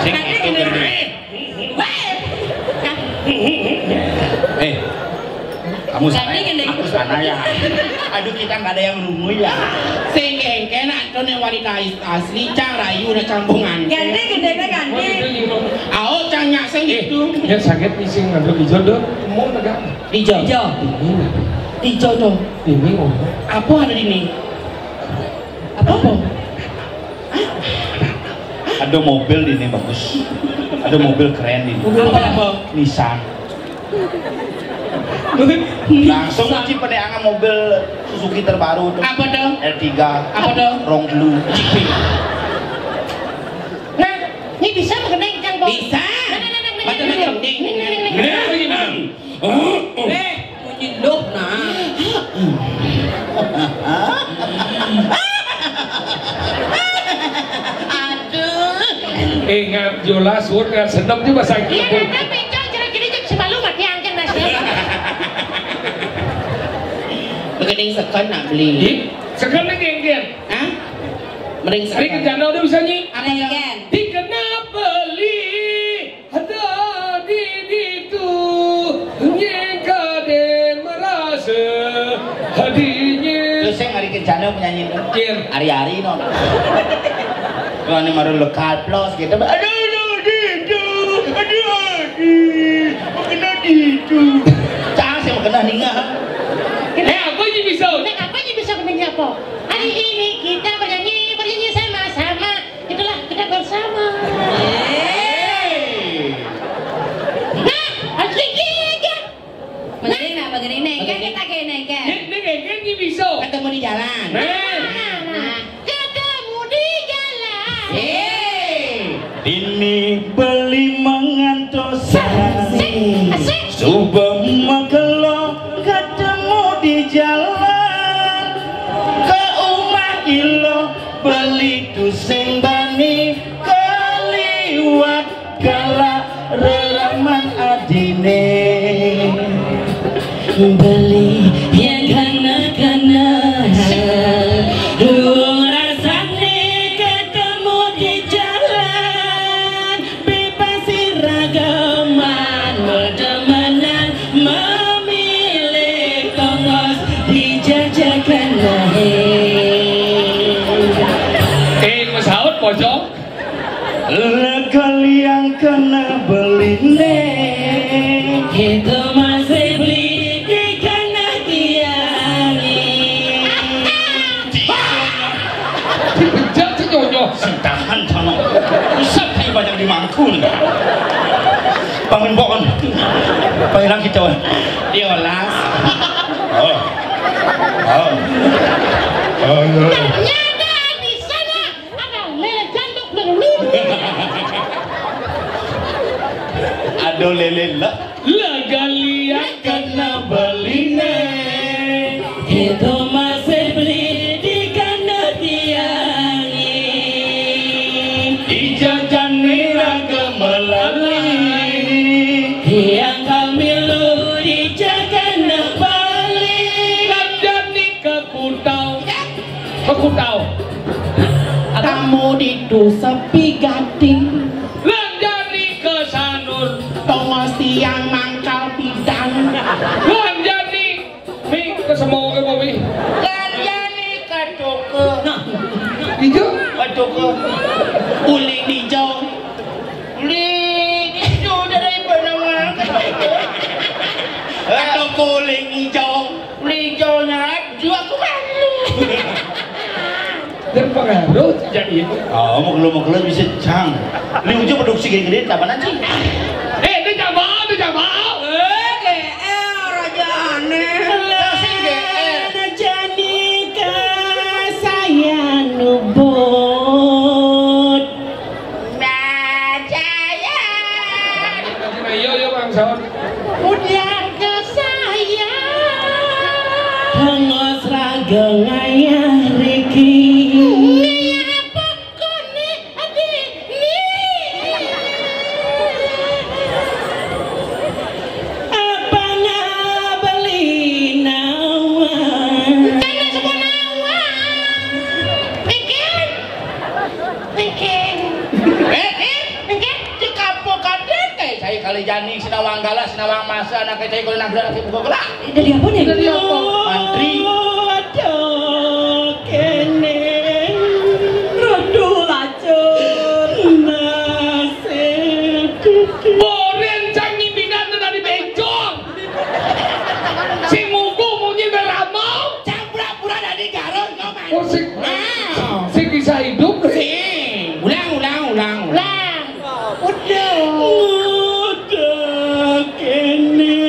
Sing ganti, itu ganti. Kena. Eh, kamu sana ya? Ganti, ganti. Aku sana ya. Aduh, kita nggak ada yang rungu ya. Sing engke nak to nek wanita as-, asli cang rayu nak campungan. Ganti, ganti, ganti. Ao cang nyak sing itu. Ya sakit nih sing ngaduk ijo do. Mau tegak. Ijo. Ijo. Ini. Ijo to. Ini mau. Apa ada di ini? Apa? Ada mobil di ini bagus. Ada mobil keren di ini. Mobil apa? Nissan. Langsung Uci peneangan mobil Suzuki terbaru tuh. Apa tuh? L tiga. Apa tuh? Rong telu. Nah, ini bisa mengenai kan, Bos? Bisa. Nah, nah, nah, nah, nah, Macam-macam. nah, nah, nah, nah, nah, nah. Nah, ini, Bang. Eh, puji loh, nah. Aduh. Ingat jelas, word nggak sedap juga sakit. Iya, nanti bencong jelas-jelas cek semalu mati angker nasi. Begening sekon nak beli. Ih, sekon nih genggen. Hah? Mending sekon. Hari kerjaan udah bisa nyi. Apa yang? Genggen. Di kena beli. Ada di ditu, nying kade merasa hadinya. Terus saya ngari kencana penyanyi itu. Iya. Hari-hari non. Kalau ini baru lokal plus gitu. Aduh, aduh, aduh, aduh, aduh, aduh. Kena ditu. Cang saya kena ninga. Eh, apa aja bisa? Nah, apa aja bisa kena apa? Hari ini kita bernyanyi, bernyanyi sama-sama. Itulah kita bersama. Hei. Nah, asik juga. Mengenai nak, mengenai nak. Kan kita kena kan. Ini, ini kan, kan ini bisa. Ketemu di jalan. Nah. Nah, nah. Ketemu di jalan. Hei. Ini beli mengantosan. Asik, asik. Suba makelo ketemu di jalan. Ke rumah ilo beli tusing bani keliwat galak reraman adine. Beli yang kana-kana dua rasane ketemu di jalan. Bebas iragaman, medemenan, memilih tongos dijajakan lahir. Eh, pesaut pocong. Legal yang kena beli nih. Itu masih beli di kena tiangi. Dibejak si Nyonyo. Sentahan sana. Usap di banyak di mangkun. Bangun bangun. Pailang kita. Dia olas. Oh. Oh. Oh, no. Ternyata di sana ada lele janduk lele. Ada lele lah. Legal yang kena beline. Itu masih beli di kandang tiangi. Dijajan nira ke melalai. Yang kami lu dijajan balik. Lanjani ke Kutau. Ke Kutau. Tamu ditu sepi gati. Lanjani ke Sanur. Tongos tiang mangkal bidang. Lanjani Mi, ke semua ke Bobby. Lanjani ke toko. Nah, hijau. Ke toko. Uling hijau. Uling hijau dari benua ke toko. Ke toko uling hijau. Uling hijau nyarat jua aku malu. Dan pengaruh jadi itu. Oh, mau keluar, mau keluar bisa cang. Li ujung produksi gede-gede, kapan aja? Eh, itu Jamal, itu Jamal. Eh, G R aja aneh. Kasih G R. Janika saya nubut. Nah, saya. Ayo, ayo, Bang Saud. Udah ke saya. Hangos raga ngayah Riki. Ini apa kone adi ni? Apa na beli nawa? Bukan semua nawa. Bikin. Bikin. Eh, eh. Nggih. Cek apa kadang kayak saya kali jani sinawang galah, sinawang masa, anak saya kalau nak gerak, saya buka gerak. Jadi apa nih? Jadi apa? Antri. Aduh, kene. Rodo lacur. Nasib. Boren cang ngimpinan dari bencong. Sing ngumpul munyi beramo. Cang pura-pura dari garong, kau main. Oh, sing, Nah. sing kisah hidup. Sing. Ulang, ulang, ulang, ulang. Ulang. Udah. Udah kene.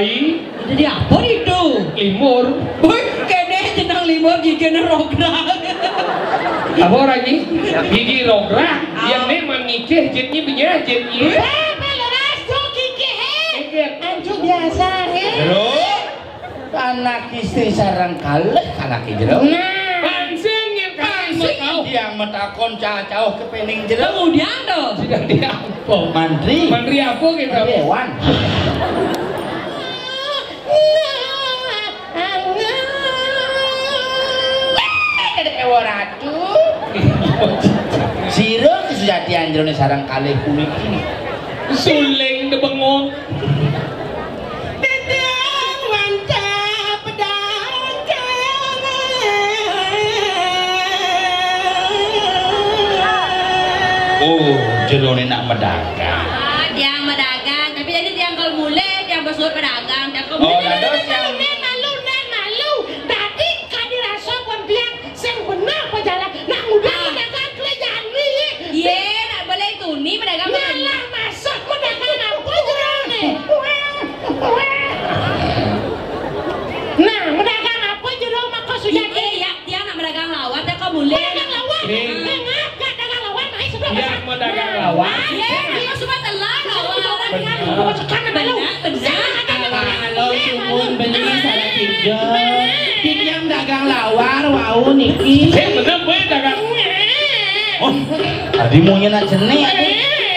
Jadi apa itu? Limur. Wih, kene jeneng limur gigine rograg. Apa ora iki? Gigi rograg. Ah. Yen nek mangicih jitnyi benyah jitnyi. Eh, leres tuh gigi, he. Anjuk biasa, he. Lho, anak istri sareng kalih anak jero. Nah. Pansing yen kalih Pansing mau. Yang metakon cacauh kepening jero. Kemudian tuh. Sudah diampun. Mantri. Mantri apa kita? Mantri hewan. Dewa Ratu. Sira ki sujatian jroning sareng kalih puniki. Suling de bengong. Titiang wantah pedang. Oh, jerone nak medagang. Ah, tiang medagang, tapi jadi tiang kalau mulai, tiang bersurat pedagang, tiang kalau Oh, mulai. Dados yang Nen malu, nen malu. Dadi kadi rasa pun tiang sing bener pejalan. Nak mudah Ah. Pedagang kerjaan ni. Iya, nak boleh tuni pedagang. Nyalah masuk pedagang apa jerone? Nah, pedagang apa jero maka sudah Iya, iya, tiang nak pedagang lawar, tiang kau mulai. Pedagang lawar. Ning. Nengah, gak dagang lawar, naik sebelah Iya, pesan. Mau dagang lawar. Iya, tiang suka telan lawar. Benar. Benar, benar. Kalau sumun beli salah tiga. Titiang dagang lawar, wau niki. Sing bener kowe dagang. Oh, tadi maunya nak jenik aku.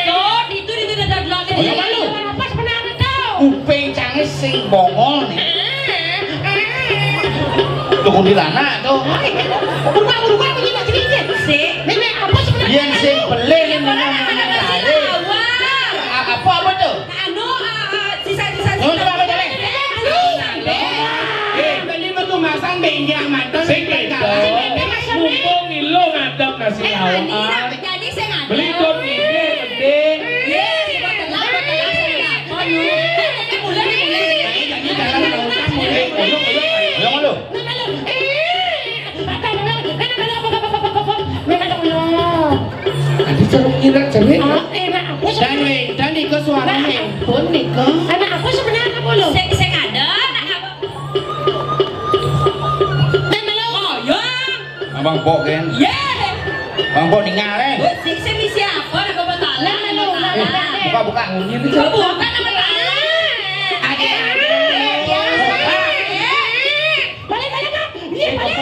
Tuh, itu, itu, itu, itu, itu, Ayo, malu. Apa sebenarnya tuh? Kuping cangis sing bongol nih. Tuh kuntilanak tuh. Berubah, berubah, begini, sedikit. Sik. Nenek, apa sebenarnya? Yen sing beli ning menang menang kare. Apa, apa tuh? Anu, eh, eh, sisa-sisa Nyuwun sisa. Coba apa, Cale? Eh, anu, sampai. Eh, tadi metu masang benjang mantan. Sing beda. Mumpung ilo ngadep nasi Eh, lawar. Andi, nak jadi sing ngadep. Beli don iki, gede. Iya, iya, betul lah, betul lah, sing ngadep. Ayo. Eh, mulai, mulai. Ayo, ayo. Tadi ceruk nyinak jerit. Ah, enak apa Dan sebenarnya? Weh, dan nika suarane pun nika. Enak apa sebenarnya apa lo? Sing, sing ada, nak apa? Dan lo. Oh, ya. Abang Pok, Gen. Ye. Abang Pok ningal, eh. Wes, sing, sing misi apa, nak apa talan, Dan lo. Apa talan? Buka, buka. Ini Buka, buka, nak apa talan? Ada, ada. Eh, eh, eh. Balik, balik, Kak. Iya, balik.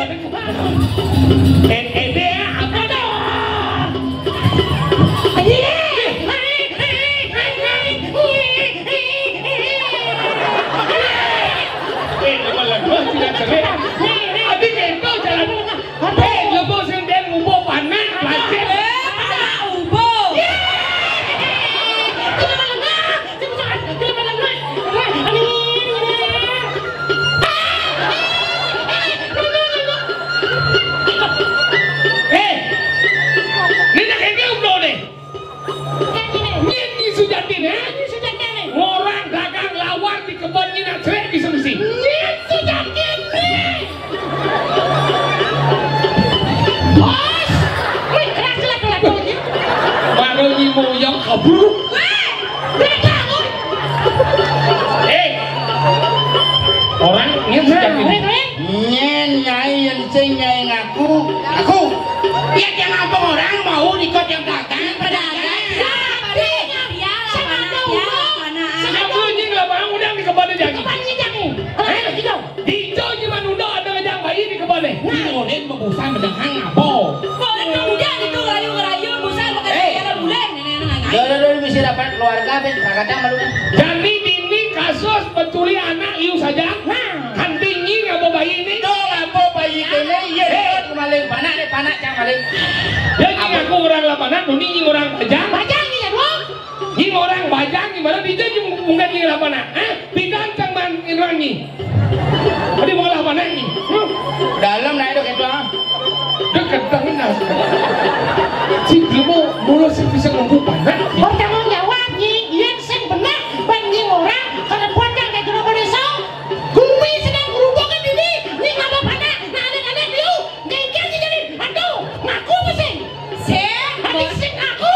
Eh, eh, dia apa tuh? Iya. Eh, malah gua tidak cerai. Abi kento jalan. Eh, lebo sing den ngumpul panas, plastik. Eh, panas ubo. Iya. Itu malah Sing jangan, jangan, jangan. Aduh, aduh, aduh. Eh, ini nak kengkeng belum nih? Ini Sujati nih. Ini Sujati nih. Orang dagang lawar di kebun ini nak cerai bisa mesti. Ini Sujati nih. Bos, wih, keras lah, keras, keras. Baru nyimuyok keburu. Weh, beda, weh. Eh, orang ini Nah, sudah gini. Weh, weh. Nyen nyai yen sing nyai ngaku, aku. Ya, yang apa orang mau ikut yang dagang, pedagang. Pedagang. Iya, iya, lah, mana, iya, lah, mana. Sejak dulu nying lah, Bang, udah di kebun aja. Kebun aja nih. Kalau Eh? Ada gitu. Dijo jiman undo ada ngejang bayi di kebon nih. Nah, ulin bebusan mendengang apa? Boleh kamu jadi tuh rayu ngerayu busan makan Eh. Tiada bulan nenek anak Dah, dah, dah, bisa dapat keluarga, ben, kakak malu kan. Jadi ini kasus pencuri anak liu saja. Nah. Kan tinggi ngapa bayi ini? Dong, apa bayi kene? Iya, Eh. Dia kemaling panak, dia panak cang maling. Dia nying aku orang lapangan, nuni nying orang bajang. Bajang iya, dong. Nying orang bajang, gimana dia nying mungkin nying lapangan? Hah? Pidan cang man irang nying. Tadi mau lapangan nying. Hmm. Dalam naik dok itu ah. Dekat tangan nas. Si belum mau mulai sih bisa ngempu panak. Bertanggung jawab nying, yen sing benar, ban nying orang, kalau buat yang kayak dulu pada so, gumi sedang berhubungan ini, nying apa panak, nah aneh-aneh dulu. Gengkel sih jadi. Aduh, ngaku apa sih? Sing, Hati bos. Sing ngaku.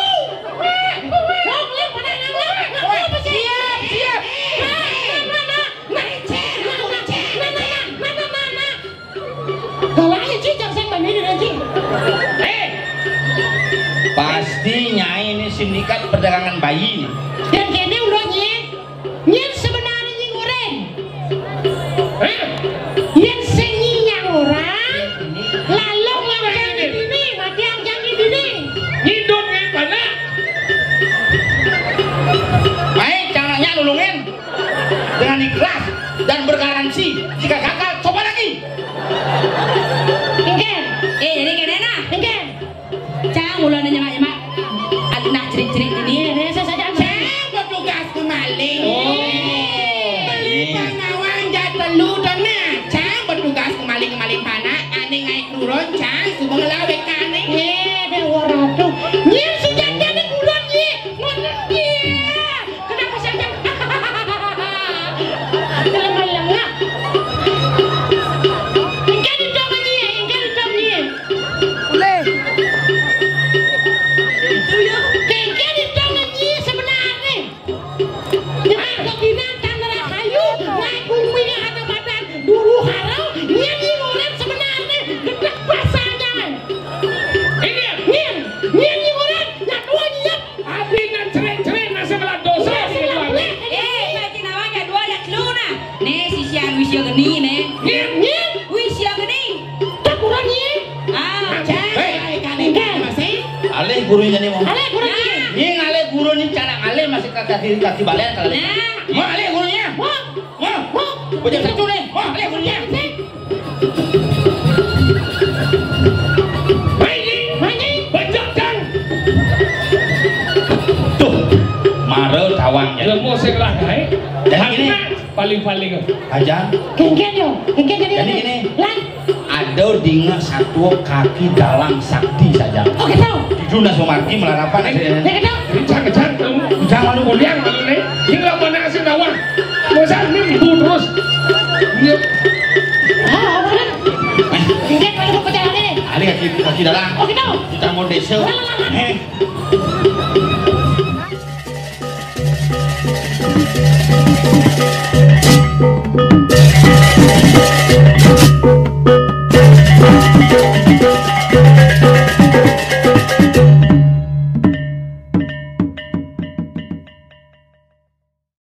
Wong lek pada ngaku, ngaku apa sih? Siap, siap. Nah, nah, nah, nah. Nah, Sindikat perdagangan bayi nih. Dan kene ulo nyie, nyie sebenarnya nying oren. Hah? Yen sing nying nyang oren, lalu ngajang dini, mati ngajang dini. Nyidun ngai panak. Mai, cang nanya nulungin dengan ikhlas dan bergaransi. Jika gagal, coba lagi. Engken. Eh, jadi kene nah. Engken. Cang, mula nyemak-nyemak. Anak cerik-cerik ini. Ini saya saja. Cang bertugas kembali. Oh. Beli pangawang jat telu dona. Cang bertugas kembali, kembali panak. Ane ngai kurun, cang, suba ngelawe kane. Ye, deh, waratu. Nyir sujatane kurun, ye. Ngoten, ye. Kenapa saja? Lengah-lengah. Engke didong nyie, engke didong nyie. Ulih. Engke didong nyie sebenarnya. Nyemak keginan tanah kayu, naik bumi yang ada badan dulu haro, nyie nying oren sebenarnya. Gedek basanya. Ini. Nyie, nyie nying oren, nyak dua nyie. Ati nan cerik-cerik nasi belah dosa. Iya, di sebelah keluarga. Belah. Eh, bagi nawanya dua ada telu nah. Nih, si Sian wis yo geni nih. Nyir, nyir. Wis yo geni. Tak kurang nyir. Ah. Hei. Alih gurunya nih, Mong. Alih gurunya. Nah. Nying alih guru nih, cara alih masih kaki kiri, kaki balen kalau. Nah. Mau alih gurunya? Mau. Mau. Mau. Bocah satu nih. Mau alih gurunya. Sing. Mai, Ji. Mai, Ji. Bajak, Cang. Tuh, mara tawang ya. Lemo sing lah gae. Jadi gini. Paling-paling. Aja. Kengken yo, kengken jadi. Jadi gini. Lan. Ada dingin satu kaki dalam sakti saja. Oh, gitu. Juna Sumarti melarapan. Ya, gitu. Kencang, kencang. Jangan lu kuliah malu nih. Ini nggak pernah kasih tahu. Masa ini ibu terus. Iya. Ah, apa kan? Ingat kalau aku jalan ini. Ada kaki, kaki dalam. Oh, gitu. Kita mau desa. Lah, lah, lah, lah. Eh.